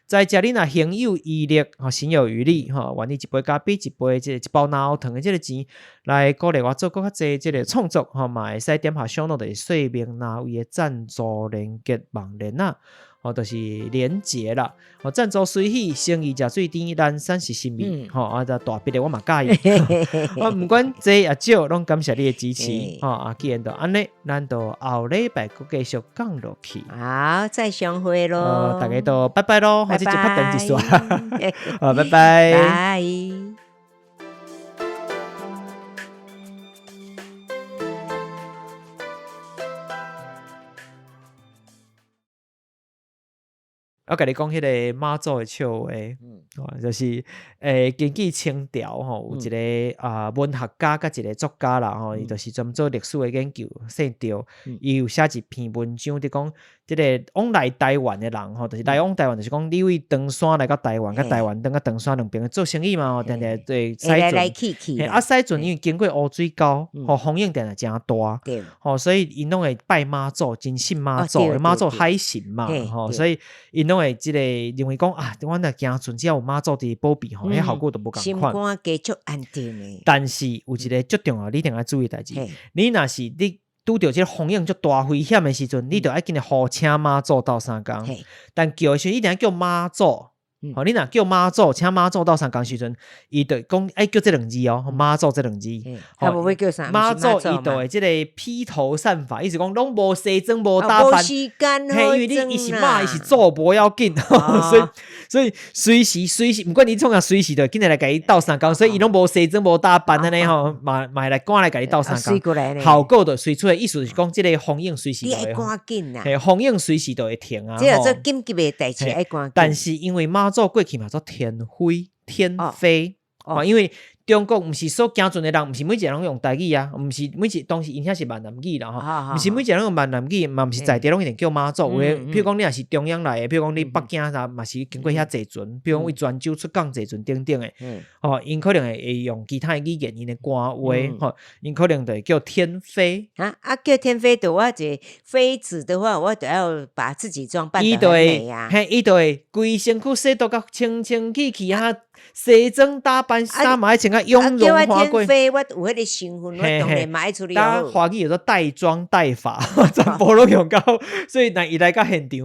Speaker 2: 在遮你若行有餘力，吼，行有餘力，吼，願意一杯咖啡，一杯這個一包奶糖的這個錢，來鼓勵我做閣較濟這個創作，吼，嘛會使點下小諾的說明欄位的贊助連結網連啊。吼，就是連結啦。吼，贊助隨喜，誠意誠水甜，咱三是心意。吼，啊，這大筆的我嘛佮意。我毋管濟抑少，攏感謝你的支持。吼，啊，既然就按呢，咱就後禮拜閣繼續講落去。
Speaker 1: 好，再相會囉。
Speaker 2: 大家都拜拜囉，這集較長一絲。好，拜拜。
Speaker 1: 拜。
Speaker 2: 我共你講彼个媽祖的笑話，就是根據清朝吼，有一个啊文學家佮一个作家啦吼，伊就是專做歷史的研究，姓趙，伊有寫一篇文章，佇講這个往來台灣的人吼，就是來往台灣，就是講你為唐山來到台灣，佮台灣轉到唐山兩邊做生意嘛吼，定定對駛船，啊駛船因為經過烏水溝，吼風湧定定誠大，吼所以𪜶攏會拜媽祖，真信媽祖，媽祖海神嘛，吼所以𪜶攏會這个認為講啊，阮若行船只要有媽祖佇保庇吼，彼效果都無仝款。
Speaker 1: 心肝加足安定的。
Speaker 2: 但是有一个足重要，你一定愛注意的代誌，你若是你拄著這个風湧足大危險的時陣，你就愛緊來呼請媽祖鬥相共。但叫的時陣一定愛叫媽祖。吼，你若叫媽祖，請媽祖鬥相共時陣，伊就講愛叫這兩字哦，媽祖這兩字。
Speaker 1: 啊無欲叫啥？
Speaker 2: 媽祖伊就會這个披頭散髮，意思講攏無西裝無打扮。
Speaker 1: 無時間
Speaker 2: 嘿，因為你伊是媽，伊是祖無要緊，所以所以隨時隨時，毋管你創啥，隨時就緊來共伊鬥相共，所以伊攏無西裝無打扮按呢吼，嘛嘛會來趕來共你鬥相共。效果就隨出來，意思是講這个風湧隨時就會。
Speaker 1: 趕緊啦。
Speaker 2: 嘿，風湧隨時就會停啊。
Speaker 1: 這個做緊急的代誌愛趕緊。
Speaker 2: 但是因為媽祖過去嘛做天妃，天妃，哦，因為中國毋是所行船的人，毋是每一个人用台語啊，毋是每一當時𪜶遐是閩南語啦吼，毋是每一個人用閩南語，嘛毋是在地攏一定叫媽祖。有的，譬如講你若是中央來的，譬如講你北京啥，嘛是經過遐坐船，譬如講為泉州出港坐船等等的，吼，𪜶可能會用其他的語言，𪜶的官話，吼，𪜶可能就會叫天妃。
Speaker 1: 啊啊，叫天妃的話，這妃子的話，我就要把自己裝扮得很美啊。
Speaker 2: 嘿，伊就會規身軀洗到甲清清氣氣啊，西裝打扮，衫嘛愛穿甲雍容華貴。
Speaker 1: 天妃，我有彼个身份，我當然嘛愛處理好。
Speaker 2: 華語叫做帶妝帶髮，全部攏用到，所以若伊來到現場，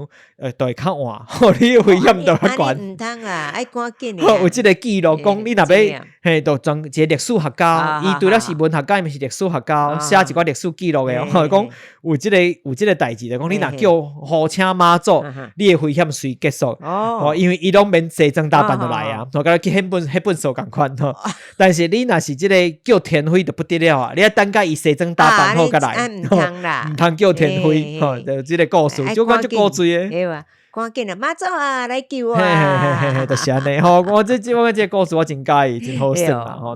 Speaker 2: 就會較換，你危險就較懸。
Speaker 1: 毋通啊，愛趕緊。
Speaker 2: 有這个記錄講，你若欲嘿，就專一个歷史學家，伊除了是文學家，伊嘛是歷史學家，寫一寡歷史記錄的。講有這个有這个代誌，就講你若叫呼請媽祖，你的危險隨結束。哦，因為伊攏免西裝打扮就來啊，我佮去彼本書仝款吼。但是你若是這个叫天妃就不得了啊！你愛等甲伊西裝打扮好才來，
Speaker 1: 毋通啦，
Speaker 2: 毋通叫天妃吼，就這个故事，就講足古錐的。
Speaker 1: 對啊，趕緊啊，媽祖啊，來救我！
Speaker 2: 嘿嘿嘿嘿，就是按呢吼。我這這我這个故事我真佮意，真好耍啦吼。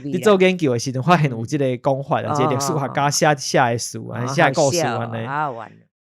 Speaker 2: 你做研究的時陣，發現有這个講法啊，這个歷史學家寫寫的書啊，寫的故事按呢。
Speaker 1: 好玩。